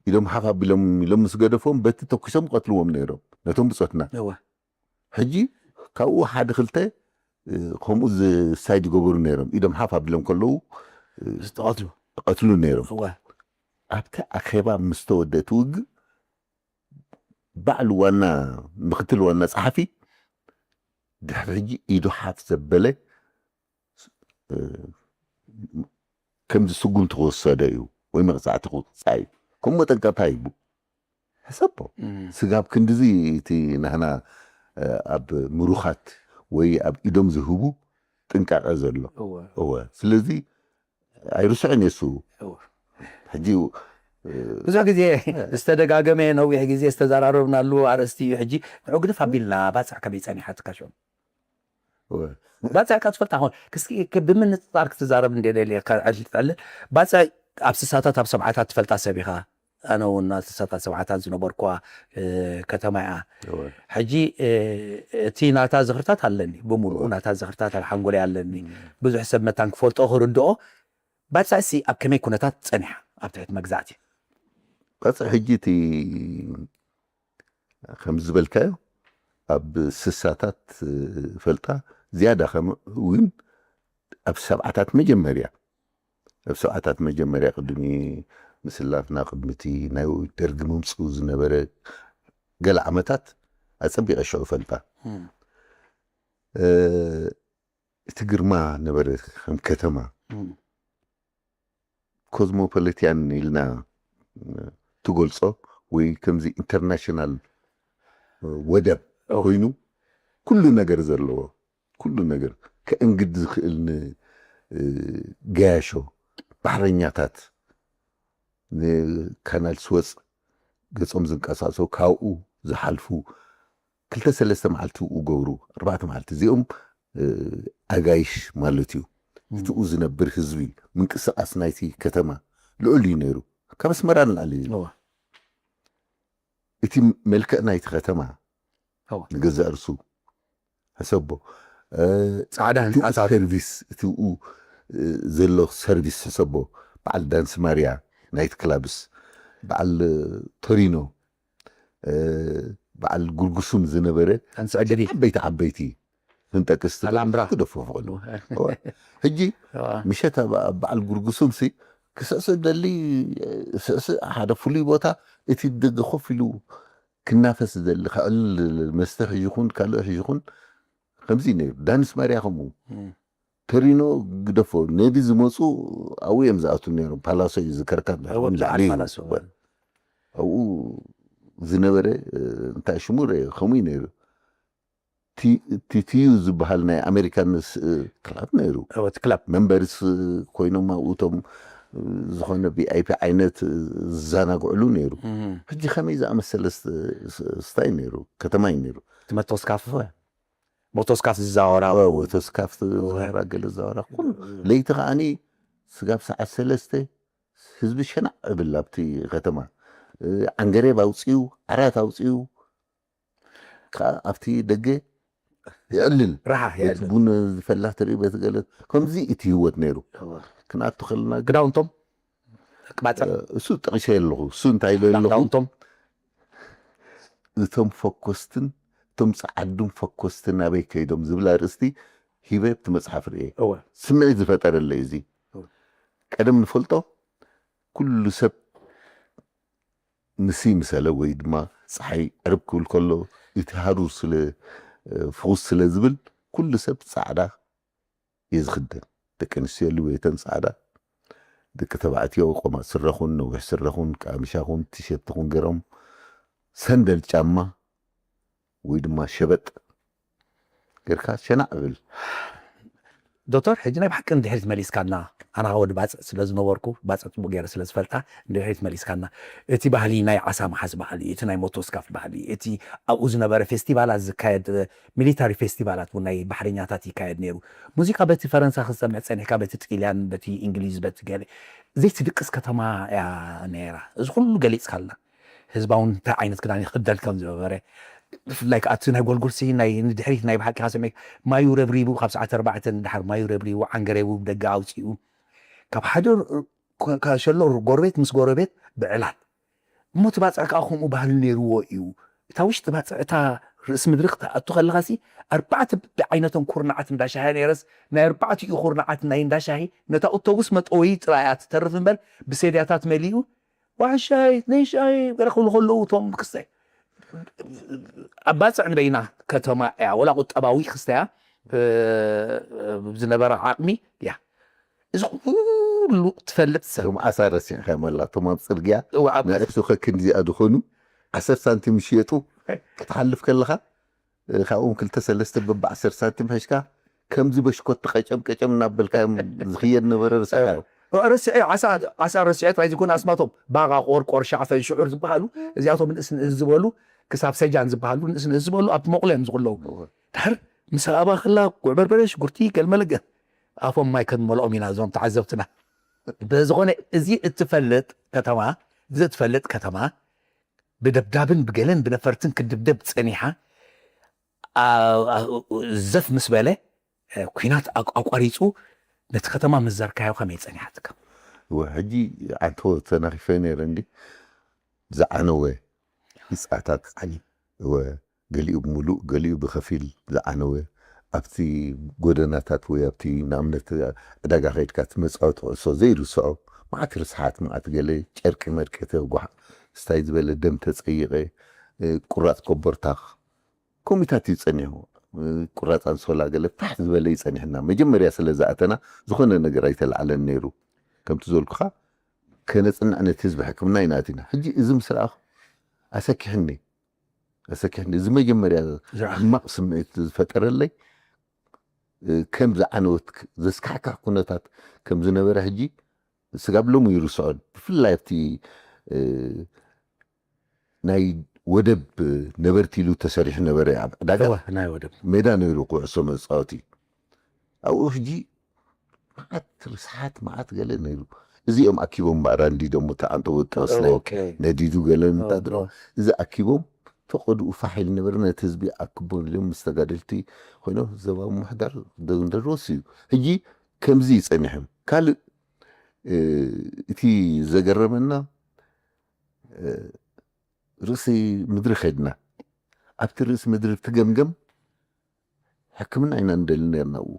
ኢዶም ሓፍ ኣቢሎም ኢሎም ምስ ገደፎም በቲ ተኩሶም ቀትልዎም ነይሮም ነቶም ብፆትና። ሕጂ ካብኡ ሓደ ክልተ ከምኡ ዝሳይድ ይገብሩ ነይሮም ኢዶም ሓፍ ኣቢሎም ከለዉ ዝተቐትሉ ቀትሉ ነይሮም። ኣብቲ ኣኼባ ምስ ተወደ እቲ ውግእ ባዕሉ ዋና ምክትል ዋና ፀሓፊ ድሕሪ ሕጂ ኢዱ ሓፍ ዘበለ ከምዚ ስጉምቲ ክወሰዶ እዩ ወይ መቕፃዕቲ ክውፃእ እዩ። ከም መጠንቀቕታ ይቡ ሕሰቦ ስጋብ ክንድዚ እቲ ናህና ኣብ ምሩኻት ወይ ኣብ ኢዶም ዝህቡ ጥንቃቐ ዘሎ እወ ስለዚ ኣይርስዕን የሱ ሕጂ ብዙሕ ግዜ ዝተደጋገመ ነዊሕ ግዜ ዝተዘራረብናሉ ኣርእስቲ እዩ። ሕጂ ንዑ ግድፍ ኣቢልና ባፅዕ ከመይ ፀኒሓትካ ሽዑ ባፅዕ ካ ትፈልጣ ኾን ክስኪ ብምንፅፃር ክትዛረብ እንደ ደልየ ትዕልል ባፅዕ ኣብ ስሳታት ኣብ ሰብዓታት ትፈልጣ ሰብ ኢኻ። ኣነ እውን ኣብ ስሳታት ሰብዓታት ዝነበርኩዋ ከተማ እያ። ሕጂ እቲ ናታ ዝኽርታት ኣለኒ ብምሉኡ ናታ ዝኽርታት ኣብ ሓንጎለይ ኣለኒ። ብዙሕ ሰብ መታን ክፈልጦ ክርድኦ ባፅዕሲ ኣብ ከመይ ኩነታት ፀኒሓ ኣብ ትሕቲ መግዛእቲ ባፅዕ ሕጂ እቲ ከም ዝበልካዮ ኣብ ስሳታት ፈልጣ ዝያዳ ከም እውን ኣብ ሰብዓታት መጀመርያ ኣብ ሰብዓታት መጀመርያ ቅድሚ ምስላፍና ቅድሚ እቲ ናይ ደርጊ ምምፅኡ ዝነበረ ገለ ዓመታት ኣጸቢቐ ሽዑ ፈልጣ። እም። እ፣ እቲ ግርማ ነበረ ከም ከተማ። እም። ኮዝሞፖሊቲያን ኢልና ትገልጾ ወይ ከምዚ ኢንተርናሽናል ወደብ ኦ። ኮይኑ ኩሉ ነገር ዘለዎ፣ ኩሉ ነገር ከእንግድ ዝኽእል ን-፣ እ፣ ገያሾ፣ ባሕረኛታት፣ ንካናል ስወጽ ገጾም ዝንቀሳቀሱ፣ ካብኡ ዝሓልፉ፣ ክልተ ሰለስተ መዓልቲ ውኡ ገብሩ፣ ኣርባዕተ መዓልቲ። እዚኦም፣ እ፣ ኣጋይሽ ማለት እዩ። እም። እቲ ዝነብር ህዝቢ፣ ምንቅስቃስ ናይቲ ከተማ ልዑል እዩ ነይሩ። ካብ ኣስመራ ንላዕሊ እዩ። እዋ። እቲ መልክዕ ናይቲ ከተማ እዋ። ንገዛእ ርሱ ሕሰቦ። እ፣ ጻዕዳ እቲ ህንጻታት። ሰርቪስ፣ እቲ ኡ፣ እ፣ ዘሎ ሰርቪስ ሕሰቦ። በዓል ዳንስ ማርያ ናይት ክላብስ፣ በዓል፣ እ፣ ቶሪኖ፣ እ፣ በዓል ጉርጉሱም ዝነበረ ዳንስ ዕድጊ። ዓበይቲ ዓበይቲ ክንጠቅስ ኣላምብራ። ክደፎ ፍቕዱ። እዋ። ሕጂ እዋ። ምሸት ኣብ፣ ኣብ በዓል ጉርጉሱም ሲ ክስዕስዕ ደሊ፣ ስዕስዕ ሓደ ፍሉይ ቦታ፣ እቲ ደገ ኮፍ ኢሉ ክናፈስ ዝደሊ፣ ከዕልል መስተ ሒዙ ይኹን ካልእ ሒዙ ይኹን ከምዚ ነይሩ። ዳንስ ማርያ ከምኡ። እም። ተሪኖ ግደፎ፣ ነዲ ዝመፁ ኣብኡ እዮም ዝኣትዉ ነይሮም። ፓላሶ እዩ ዝከርካ እወ፣ ንላዕሊ እዩ። ፓላሶ። ኣብኡ ዝነበረ፣ እ፣ እንታይ ሽሙ ረ-፣ ከምኡ እዩ ነይሩ። ቲ-፣ ቲቲዩ ዝበሃል ናይ ኣሜሪካን ስ-፣ ክላብ ነይሩ። እወ፣ እቲ ክላብ። መንበርስ ኮይኖም ኣብኡ እቶም ዝኾነ ቪ ኣይ ፒ ዓይነት ዝዘናግዕሉ ነይሩ። እም። ሕጂ ከመይ ዝኣመሰለ ስ-፣ ስ-፣ ስታይ ነይሩ፣ ከተማ እዩ ነይሩ። እቲ መቶስካፍ ኸ? ሞቶስካፍ ዝዛወራ። እወ፣ ሞቶስካፍ እወ። ዝዛወራ፣ ገለ ዝዛወራ። ኩሉ እም። ለይቲ ከዓኒ ስጋብ ሰዓት ሰለስተ ህዝቢ ሸናዕ እብል ኣብቲ ከተማ። እ፣ ዓንገሬብ ኣውፅኡ፣ ዓራት ኣውፅኡ፣ ከኣ ኣብቲ ደገ የዕልል። ረሓ ቤት የዕልል። ቡን ዝፈላ ትርኢ፣ ቤት ገለ፣ ከምዚ እቲ ህይወት ነይሩ። እወ። ክንኣቱ ከለና ግን ክዳውንቶም? ቅባጽዕ? እ፣ እሱ ጠቒሰ ኣለኹ። እሱ እንታይ ኢለ ኣለኹ? ክዳውንቶም? እቶም ፈኮስትን፣ እቶም ጸዓዱን ፈኮስትን ናበይ ከይዶም ዝብል ኣርእስቲ ሂበ ኣብቲ መጽሓፍ ርእየ። እወ። ስምዒት ዝፈጠረለይ እዚ። እወ። ቀደም ንፈልጦ፣ ኩሉ ሰብ ንሲ ምሰለ ወይ ድማ ጸሓይ ዕርብ ክብል ከሎ፣ እቲ ሃሩር ስለ፣ እ፣ ፍኹስ ስለ ዝብል፣ ኩሉ ሰብ ጻዕዳ እዩ ዝኽደን። ደቂ ኣንስትዮ ልውየተን ጻዕዳ፣ ደቂ ተባዕትዮ ቆማጥ ስረኹን ነዊሕ ስረኹን ቀሚሻኹን ቲሸርትኹን ገይሮም፣ ሰንደል ጫማ ወይ ድማ ሸበጥ ጌርካ ሸናዕ እብል። ዶክተር፣ ሕጂ ናይ ብሓቂ ንድሕሪት መሊስካና። ኣነ ኸኣ ወዲ ባጽዕ ስለ ዝነበርኩ፣ ባጽዕ ጽቡቕ ገይረ ስለ ዝፈልጣ፣ ንድሕሪት መሊስካና። እቲ ባህሊ ናይ ዓሳ ምሓዝ ባህሊ፣ እቲ ናይ ሞቶስካፍ ባህሊ፣ እቲ ኣብኡ ዝነበረ ፌስቲቫላት ዝካየድ፣ ሚሊታሪ ፌስቲቫላት እውን ናይ ባሕረኛታት ይካየድ ነይሩ። ሙዚቃ በቲ ፈረንሳ ክትሰምዕ ጸኒሕካ፣ በቲ ጥልያን፣ በቲ እንግሊዝ፣ በቲ ገለ ዘይትድቅስ ከተማ እያ ነይራ። እዚ ኩሉ ገሊጽካልና። ህዝባውን እንታይ ዓይነት ክዳን ይኽደን ከም ዝነበረ፣ ብፍላይ ከኣ እቲ ናይ ጎልጉልሲ ናይ ንድሕሪት ናይ ብሓቂ ካሰሚ ማዩ ረብሪቡ፣ ካብ ሰዓት ኣርባዕተ ንድሓር ማዩ ረብሪቡ፣ ዓንገሬቡ ብደገ ኣውጺኡ፣ ካብ ሓደ ር-፣ ር-፣ ከ-፣ ከሸሎ ጎረቤት ምስ ጎረቤት ብዕላል። እሞ እቲ ባጽዕ ከኣ ከምኡ ባህሊ ነይርዎ እዩ። እታ ውሽጢ ባጽዕ፣ እታ ርእሲ ምድሪ ክትኣቱ ከለኻሲ፣ ኣርባዕተ ብዓይነቶም ኩርናዓት እንዳ ሻሂ ነይረስ፣ ናይ ኣርባዕቲኡ ኩርናዓት ናይ እንዳ ሻሂ ነታ ኣውቶቡስ መጠወዪ ጥራይ እያ ትተርፍ እምበር፣ ብሴድያታት መሊኡ፣ ዋሕሻይ፣ ነይ ሻሂ፣ ገለ ክብሉ ከለዉ እቶም ክስታይ። ኣብ ባጽዕ ንበይና ከተማ እያ፣ ወላ ቁጠባዊ ክስተያ፣ እ፣ ዝነበረ ዓቕሚ እያ። እዚ ኩሉ ትፈልጥ ሰብ። እቶም ዓሳ ረሲዕካ መላ፣ እቶም ኣብ ጽርግያ እወ፣ ኣብ ንኣሽቱ ከክንዲዚኣ ዝኾኑ ዓሰርተ ሳንቲም ይሽየጡ፣ ክትሓልፍ ከለኻ፣ እ፣ ካብኦም ክልተ ሰለስተ በብ ዓሰርተ ሳንቲም ሒዝካ፣ ከምዚ በሽኮቲ ቀጨም ቀጨም እናበልካ እዮም ዝኽየድ ነበረ፣ ረሲዕካዮ። እ፣ ረሲዐ፣ ዓሳ፣ ዓሳ ረሲዐ ጥራይ ዘይኮነ፣ ኣስማቶም ባቓ፣ ቆርቆር፣ ሻዕፈን፣ ሽዑር ዝበሃሉ፣ እዚኣቶም ንእስ ንእስ ዝበሉ፣ ክሳብ ሰጃን ዝበሃሉ፣ ንእስ ንእስ ዝበሉ፣ ኣብቲ መቑሎ እዮም ዝቕለዉ። እወ። ድሓር ምስ ኣባኽላ፣ ጉዕ በርበረ፣ ሽጉርቲ፣ ገልመለገ፣ ኣፎም ማይ ከንመልኦም ኢና እዞም ተዓዘብትና። ብዝኾነ፣ እዚ እትፈልጥ ከተማ፣ እዚ እትፈልጥ ከተማ፣ ብደብዳብን ብገለን ብነፈርትን ክድብደብ ጸኒሓ፣ ኣ-፣ ኣ-፣ ዘፍ ምስ በለ፣ እ፣ ኲናት ኣቋ-፣ ኣቋሪጹ ነቲ ከተማ ምስ ዘርካዮ ከመይ ጸኒሓትካ? እወ፣ ሕጂ ኣንቶ ተናኺፈ ነይረ እንዲ፣ ዝዓነወ ህንጻታት፣ ዓሊ። እወ፣ ገሊኡ ብምሉእ፣ ገሊኡ ብኸፊል ዝዓነወ፣ ኣብቲ ጎደናታት ወይ ኣብቲ ንኣብነት ዕዳጋ ከይድካ እቲ መጻወቲ ኩዕሶ ዘይርስዖ፣ መዓት ርስሓት፣ መዓት ገለ ጨርቂ መርቂ ተጓሕ፣ ስታይ ዝበለ ደም ተጸይቐ፣ እ፣ ቁራጽ ኮቦርታ፣ ኮሚታት እዩ ጸኒሑ። እ፣ ቁራጽ ኣንሶላ ገለ ፋሕ ዝበለ እዩ ጸኒሕና። መጀመርያ ስለ ዝኣተና ዝኾነ ነገር ኣይተለዓለን ነይሩ። ከምቲ ዝበልኩኻ ከነጽንዕ ነቲ ህዝቢ ሕክምና ኢና ኣቲና። ሕጂ እዚ ምስ ረኣኹ ኣሰኪሕኒ፣ ኣሰኪሕኒ። እዚ መጀመርያ ዝረኣ ሕማቕ ስምዒት ዝፈጠረለይ፣ እ፣ ከም ዝዓነወት ክ-፣ ዘስካሕክሕ ኩነታት ከም ዝነበረ ሕጂ ስጋብ ሎሚ ይርስዖን። ብፍላይ ኣብቲ፣ እ፣ ናይ ወደብ ነበርቲ ኢሉ ተሰሪሑ ነበረ ኣብ ዕዳጋ እወ፣ ናይ ወደብ። ሜዳ ነይሩ ኩዕሶ መጻወቲ። ኣብኡ ሕጂ መዓት ርስሓት፣ መዓት ገለ ነይሩ። እዚኦም ኣኪቦም ባራንዲ ደሞ ተኣንተወ ተወስነ ኦኬ። ነዲዱ ገለ ኦ፣ እንታድሮ ኦ። እዚ ኣኪቦም ፈቐድኡ ፋሕ ኢሉ ነበረ። ነቲ ህዝቢ ኣክቦ ኢሎም ምስ ተጋደልቲ ኮይኖም ዞባዊ ምምሕዳር ደንደሮስ እዩ። ሕጂ ከምዚ ይጸኒሕም። ካልእ፣ እ፣ እቲ ዘገረመና፣ እ፣ ርእሲ ምድሪ ከድና። ኣብቲ ርእሲ ምድሪ እቲ ገምገም ሕክምና ኢና ንደሊ ነርና። ኣብኡ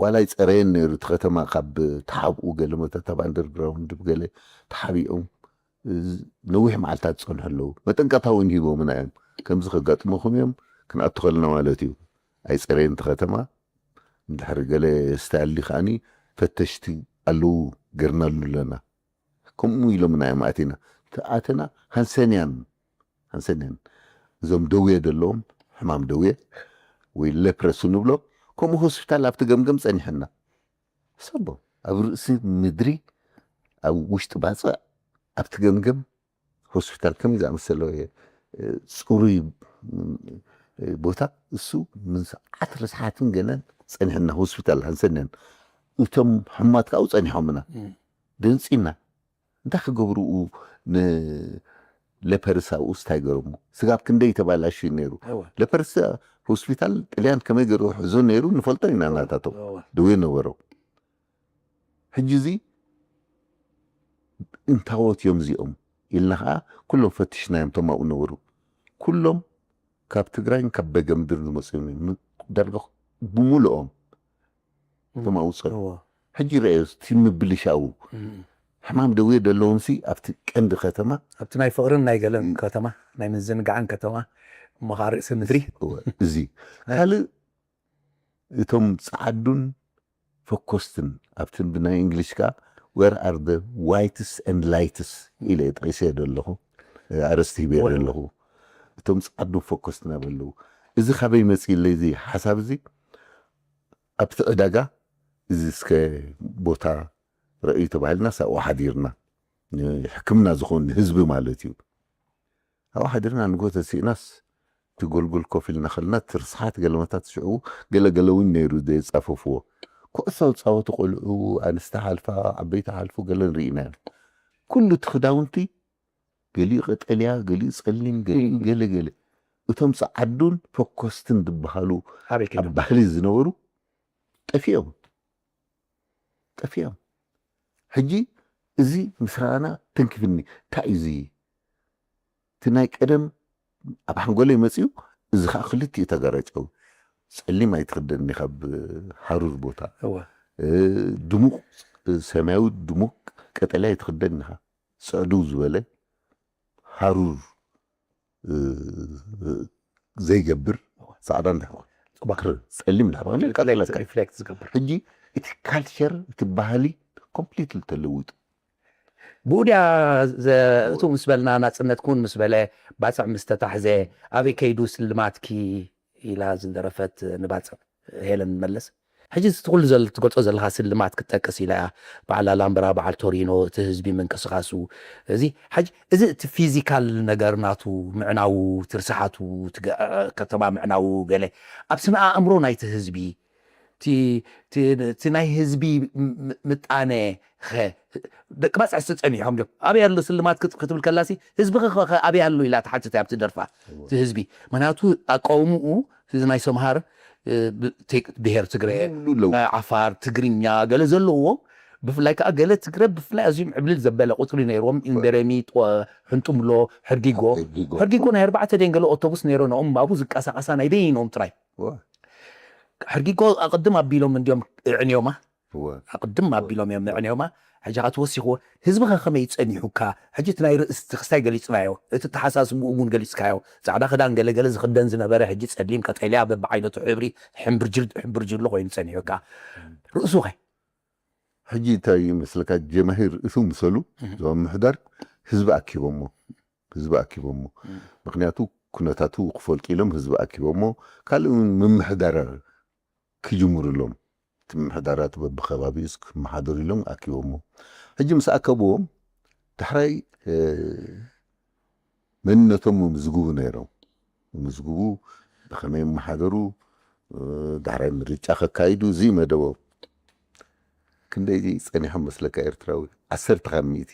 ዋላ ይጸረየን ነይሩ። እቲ ከተማ ካብ ተሓብኡ ገለ መተታት ኣንደርግራውንድ ብገለ ተሓቢኦም፣ እ፣ ነዊሕ መዓልታት ዝጸንሑ ኣለዉ። መጠንቀቕታ እውን ሂቦምና እዮም። ከምዚ ከጋጥመኹም እዮም፣ ክንኣቱ ከለና ማለት እዩ። ኣይጸረየን እቲ ከተማ። እንድሕሪ ገለ ስታሊ ከኣኒ ፈተሽቲ ኣለዉ፣ ገርናሉ ኣለና። ከምኡ ኢሎምና እዮም ኣቲና። ተኣተና ሃንሰንያን፣ ሃንሰንያን፣ እዞም ደዌ ዘለዎም፣ ሕማም ደዌ ወይ ሌፕረሲ ንብሎ፣ ከምኡ ሆስፒታል ኣብቲ ገምገም ጸኒሕና። ሰቦ፣ ኣብ ርእሲ ምድሪ፣ ኣብ ውሽጢ ባጽዕ፣ ኣብቲ ገምገም ሆስፒታል ከመይ ዝኣመሰለ፣ እ፣ ጽሩይ፣ እ፣ ቦታ፣ እሱ ምስ ዓት ርስሓትን ገለን ጸኒሕና ሆስፒታል ሃንሰንያን። እቶም ሕማት ካብኡ ጸኒሖምና። እም። ደንጺና። እንታይ ክገብርኡ ንሌፐርስ ኣብኡ ስታይ ገረሙ? ስጋብ ክንደይ ተባላሽዩ ነይሩ። እወ። ሌፐርስ ሆስፒታል ጥልያን ከመይ ገይሩ ሕዞ ነይሩ ንፈልጦ ኢና ናታቶም። እወ። ደዌ ነበሮ። ሕጂ እዚ እንታዎት እዮም እዚኦም ኢልና ኸዓ ኩሎም ፈትሽናዮም፣ እቶም ኣብኡ ነበሩ። ኩሎም ካብ ትግራይን ካብ በገምድር ዝመጹ እዮም። ዳርጋ ብምልኦም እቶም ኣብኡ ጸ-፣ እወ። ሕጂ ረኣዮ፣ እቲ ምብልሻው። እም። ሕማም ደዌ ዘለዎም ሲ ኣብቲ ቀንዲ ከተማ ኣብቲ ናይ ፍቕርን ናይ ገለን እም። ከተማ፣ ናይ ምዝንጋዕን ከተማ፣ እሞ ኸዓ ርእሲ ምድሪ። እወ፣ እዚ። ካልእ እቶም ጸዓዱን ፈኮስትን ኣብቲ ብናይ እንግሊሽ ከኣ where are the whites and lights ኢለ ጠቒሰ ዘለኹ፣ ኣረስቲ ሂበ ወ- ዘለኹ። እቶም ጸዓዱን ፈኮስትን ኣበለዉ። እዚ ካበይ መጺእለይ እዚ ሓሳብ እዚ? ኣብቲ ዕዳጋ እዚ እስከ ቦታ ረእዩ ተባሂልና ሳብኡ ሓዲርና። ንሕክምና ዝኾን ንህዝቢ ማለት እዩ። ኣብኡ ሓዲርና ንጎ ተሲእናስ እቲ ጎልጎል ኮፍ ኢልና ከለና እቲ ርስሓት ገለመታት ሽዑ ገለ ገለ እውን ነይሩ ዘየጻፈፍዎ። ኩዕሶ ዝጻወቱ ቆልዑ፣ ኣንስቲ ሓልፋ፣ ዓበይቲ ሓልፉ ገለ ንርኢ ኢና። ኩሉ እቲ ክዳውንቲ ገሊኡ ቀጠልያ፣ ገሊኡ ጸሊም፣ ገሊኡ ገለ ገለ። እቶም ጸዓዱን ፈኮስትን ዝበሃሉ ኣበይ ኣብ ከይዶም? ባህሊ ዝነበሩ ጠፊኦም። ጠፊኦም። ሕጂ እዚ ምስ ረኣና ተንኪፍኒ። እንታይ እዩ እዚ? እቲ ናይ ቀደም ኣብ ሓንጎለይ መጺኡ፣ እዚ ኸኣ ክልቲኡ ተጋራጨው። ጸሊም ኣይትኽደን ኢኻ ኣብ ሃሩር ቦታ። እወ። እ፣ ድሙቕ ሰማያዊ፣ ድሙቕ ቀጠልያ ኣይትኽደን ኢኻ። ጽዕድው ዝበለ ሃሩር፣ እ፣ ዘይገብር ጻዕዳ እንድሕር ጽባሕ። ክር-፣ ጸሊም እንድሕር ኮይኑ ሪፍሌክት፣ ቀጠልያ። ሪፍሌክት ዝገብር። ሕጂ እቲ ካልቸር፣ እቲ ባህሊ ኮምፕሊትሊ ተለዊጡ። ብኡ ድያ ዘ-፣ እቱ ምስ በልና ናጽነት ኩን ምስ በለ፣ ባጽዕ ምስ ተታሕዘ፣ ኣበይ ከይዱ ስልማትኪ ኢላ ዝደረፈት ንባጽዕ ሄለን መለስ። ሕጂ እቲ ኩሉ ዘል-፣ ትገልጾ ዘለኻ ስልማት ክትጠቅስ ኢላ እያ። በዓል ኣላምበራ፣ በዓል ቶሪኖ፣ እቲ ህዝቢ ምንቅስቓሱ፣ እዚ ሕጂ፣ እዚ እቲ ፊዚካል ነገር ናቱ ምዕናዉ፣ እቲ ርስሓቱ፣ እቲ ገ-፣ ከተማ ምዕናዉ ገለ፣ ኣብ ስነ ኣእምሮ ናይቲ ህዝቢ፣ እቲ፣ እቲ፣ እቲ ናይ ህዝቢ ም-፣ ም-፣ ምጣነ ኸ፣ ደቂ ባጽዕ ጸኒሖም ድዮም? ኣበይ ኣሎ ስልማት ክት-፣ ክትብል ከላሲ፣ ህዝቢ ኸ፣ ኸ፣ ኸ ኣበይ ኣሎ ኢላ ትሓትት እያ ኣብቲ ደርፋ፣ እወ። እቲ ህዝቢ። ምኽንያቱ ኣቃውምኡ፣ እዚ ናይ ሰምሃር፣ እ፣ ብ-፣ ቴክ-፣ ብሄር ትግረ፣ ሙሉ ለው። እ፣ ዓፋር፣ ትግርኛ፣ ገለ ዘለዎም፣ ብፍላይ ከኣ ገለ ትግረ፣ ብፍላይ ኣዝዮም ዕብልል ዘበለ ቁጽሪ ነይርዎም፣ እወ። ኢንደረሚ፣ ጦ-፣ ሕንጡምሎ፣ ሕርጊጎ። ሕርጊጎ። ሕርጊጎ ናይ ኣርባዕተ ደን ገለ ኣውቶቡስ ነይረንኦም፣ ኣብኡ ዝቀሳቐሳ ናይ በይኖም ጥራይ። እወ። ሕርጊጎ ኣቐድም ኣቢሎም እንድዮም እዕንዮማ። ኣቕድም ኣቢሎም እዮም ምዕንዮማ። ሕጂ ኸዓ ትወሲኽዎ ህዝቢ ኸ ከመይ ጸኒሑካ? ሕጂ እቲ ናይ ርእስቲ ክስታይ ገሊጽናዮ፣ እቲ ተሓሳስብኡ እውን ገሊጽካዮ። ጻዕዳ ክዳን ገለገለ ዝኽደን ዝነበረ፣ ሕጂ ጸሊም፣ ቀጠልያ፣ በብዓይነቱ ሕብሪ ሕምብርጅል ሕምብርጅሎ ኮይኑ ጸኒሑካ። ርእሱ ኸ? ሕጂ እንታይ ይመስለካ፣ ጀማሂር እሱ ምሰሉ ዞም ምሕዳር ህዝቢ ኣኪቦሞ ህዝቢ ኣኪቦሞ ምክንያቱ ኩነታቱ ክፈልጡ ኢሎም ህዝቢ ኣኪቦሞ ካልእ እውን ምምሕዳር ክጅምሩሎም እቲ ምምሕዳራት በብከባቢኡስ ክመሓደሩ ኢሎም ኣኪቦሞ። ሕጂ ምስ ኣከብዎም ዳሕራይ መንነቶም ምምዝግቡ ነይሮም። ምምዝግቡ ብኸመይ ይመሓደሩ፣ ዳሕራይ ምርጫ ከካይዱ እዚ መደቦም። ክንደይ ጸኒሖም መስለካ ኤርትራዊ? ዓሰርተ ካብ ሚእቲ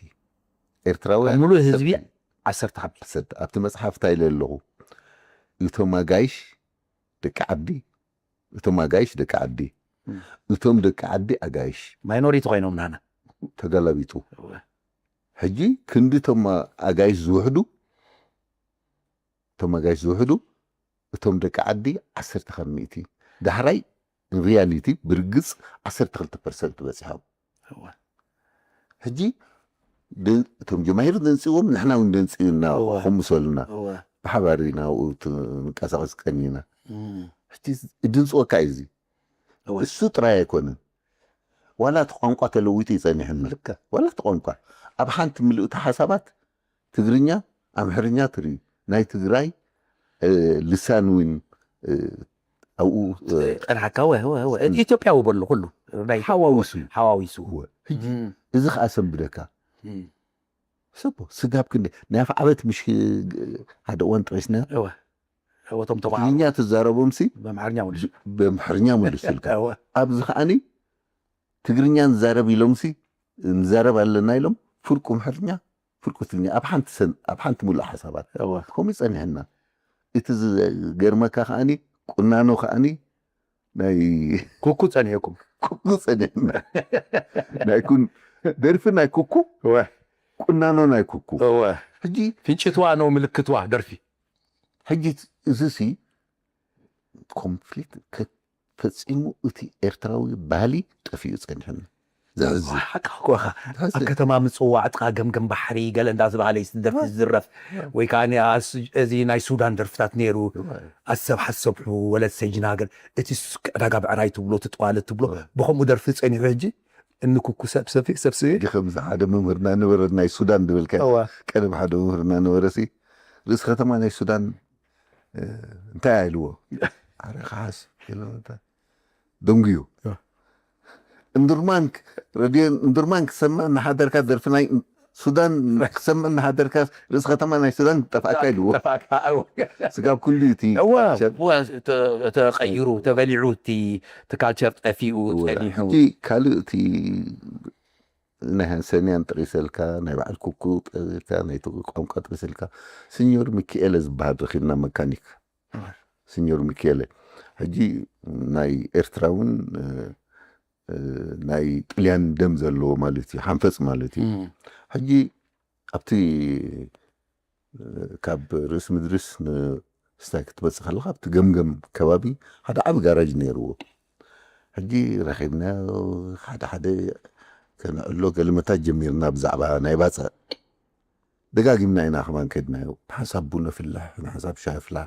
ኤርትራውያን ሙሉእ ህዝቢ ዓሰርተ ካብ ሚእቲ። ኣብቲ መጽሓፍ እንታይ ኢለ ኣለኹ? እቶም ኣጋይሽ ደቂ ዓዲ፣ እቶም ኣጋይሽ ደቂ ዓዲ፣ እቶም ደቂ ዓዲ ኣጋይሽ። ማይኖሪቲ ኮይኖም ናና። ተገላቢጡ። ሕጂ ክንዲ እቶም ኣጋይሽ ዝውሕዱ እቶም ኣጋይሽ ዝውሕዱ እቶም ደቂ ዓዲ ዓሰርተ ካብ ሚእቲ። ዳሕራይ ሪያሊቲ ብርግጽ ዓሰርተ ክልተ ፐርሰንት በጺሖም። ሕጂ እቶም ጀማሂር ደንጽዎም ንሕና እውን ደንጽዩና ከምሰሉና ብሓባር ኢና ንቀሳቀስ ቀኒና። ሕጂ ድንጽወካ እዩ እዚ። እሱ ጥራይ ኣይኮነን፣ ዋላ እቲ ቋንቋ ተለዊጡ ይጸኒሕና። ዋላ እቲ ቋንቋ ኣብ ሓንቲ ምልእቲ ሓሳባት ትግርኛ ኣምሕርኛ ትርኢ ናይ ትግራይ ልሳን እውን ኣብኡ ጸንሓካ ወ ወ ወ እቲ ኢትዮጵያዊ በሉ ኩሉ ናይ ሓዋውሱ ሓዋዊሱ እወ። ሕጂ እዚ ከዓ ሰንብደካ ሰቦ ስጋብ ክንደ ናይ ኣፍዓበት ምሽ ሓደ እዋን ጠቂስና እወ እወቶም ተባዓ ትግርኛ ትዛረቦምሲ በምሓርኛ ወልሽ በምሕርኛ መልስልካ እወ ኣብዚ ከዓኒ ትግርኛ ንዛረብ ኢሎምሲ ንዛረብ ኣለና ኢሎም ፍርቁ ምሕርኛ ፍርቁ ትግርኛ ኣብ ሓንቲ ሰን ኣብ ሓንቲ ሙሉእ ሓሳባት እወ ከምኡ ጸኒሕና። እቲ ዝገርመካ ከዓኒ ቁናኖ ከዓኒ ናይ ኩኩ ጸኒሕኩም ኩኩ ጸኒሕና። ናይ ኩን ደርፊ ናይ ኩኩ እወ ቁናኖ ናይ ኩኩ እወ ሕጂ ፍንጭትዋ ነው ምልክትዋ ደርፊ ሕጂ እዚ ሲ ኮንፍሊክት ከ- ፈጺሙ እቲ ኤርትራዊ ባህሊ ጠፊኡ ጸኒሕና። ዘሕዝን ሓቃ ኮኻ ኣብ ከተማ ምጽዋዕ ጥቃ ገምገም ባሕሪ ገለ እንዳዝባሃለ ይስደፍ ዝዝረፍ ወይ ከዓ እዚ ናይ ሱዳን ደርፍታት ነይሩ። ኣሰብ ሓሰብሑ ወለት ሰጅና ገል እቲ ዕዳጋ ብዕራይ ትብሎ ትጠዋለት ትብሎ ብከምኡ ደርፊ ጸኒሑ ሕጂ እንኩኩ ሰብሰፊ ሰብስቢ ከምዚ ሓደ መምህርና ነበረ ናይ ሱዳን ድበልካ ቀደም ሓደ መምህርና ነበረ ሲ ርእሲ ከተማ ናይ ሱዳን እንታይ ኢልዎ ኣረ ከሓስ ደንጉዩ እንዱርማን ረድዮ እንዱርማን ክሰምዕ እናሓደርካ ደርፊ ናይ ሱዳን ክሰምዕ እናሓደርካ ርእሲ ከተማ ናይ ሱዳን ጠፋእካ ኢልዎ ስጋብ ኩሉ እቲ ተቀይሩ ተበሊዑ እቲ ካልቸር ጠፊኡ ጸኒሑ ካልእ እቲ ናይ ሃንሰንያን ጠቂሰልካ ናይ በዓል ኩኩ ጠቂሰልካ ናይ ቋንቋ ጠቂሰልካ ስኞር ሚኪኤለ ዝበሃል ረኪብና መካኒክ ስኞር ሚኪኤለ ሕጂ ናይ ኤርትራ እውን ናይ ጥልያን ደም ዘለዎ ማለት እዩ ሓንፈፅ ማለት እዩ ሕጂ ኣብቲ ካብ ርእሲ ምድርስ ንስታይ ክትመፅእ ከለካ ኣብቲ ገምገም ከባቢ ሓደ ዓብ ጋራጅ ነይርዎ ሕጂ ረኪብና ሓደ ሓደ ከነዕሎ ገለመታት ጀሚርና ብዛዕባ ናይ ባፅዕ ደጋጊምና ኢና ከማን ከድናዮ ንሓንሳብ ቡነ ፍላሕ ንሓንሳብ ሻፍላ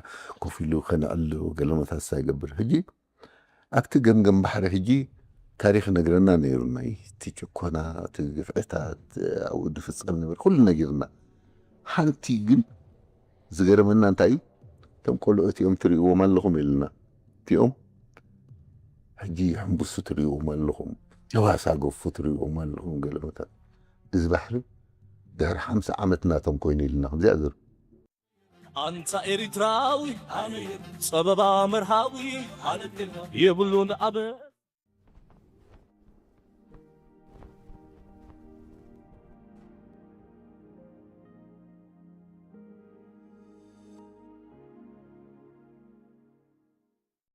ኮፍ ኢሉ ከነዕሎ ገለመታት ሳይገብር ሕጂ ኣብቲ ገምገም ባሕሪ ሕጂ ታሪክ ነግረና ነይሩ ናይ እቲ ጭኮና እቲ ግፍዕታት ኣብኡ ድፍፀም ነበር ኩሉ ነጊርና ሓንቲ ግን ዝገረመና እንታይ እዩ እቶም ቆልዑ እቲኦም ትርእዎም ኣለኹም ኢልና እቲኦም ሕጂ ሕምብሱ ትርእዎም ኣለኹም ዋሳ ገፉ ትርእዎም ኣለኹም ገለመታት እዚ ባሕሪ ድሕሪ ሓምሳ ዓመት ናቶም ኮይኑ ኢልና ከምዚኣ ዝር ኣንታ ኤሪትራዊ ጸበባ መርሃዊ የብሉን ኣበ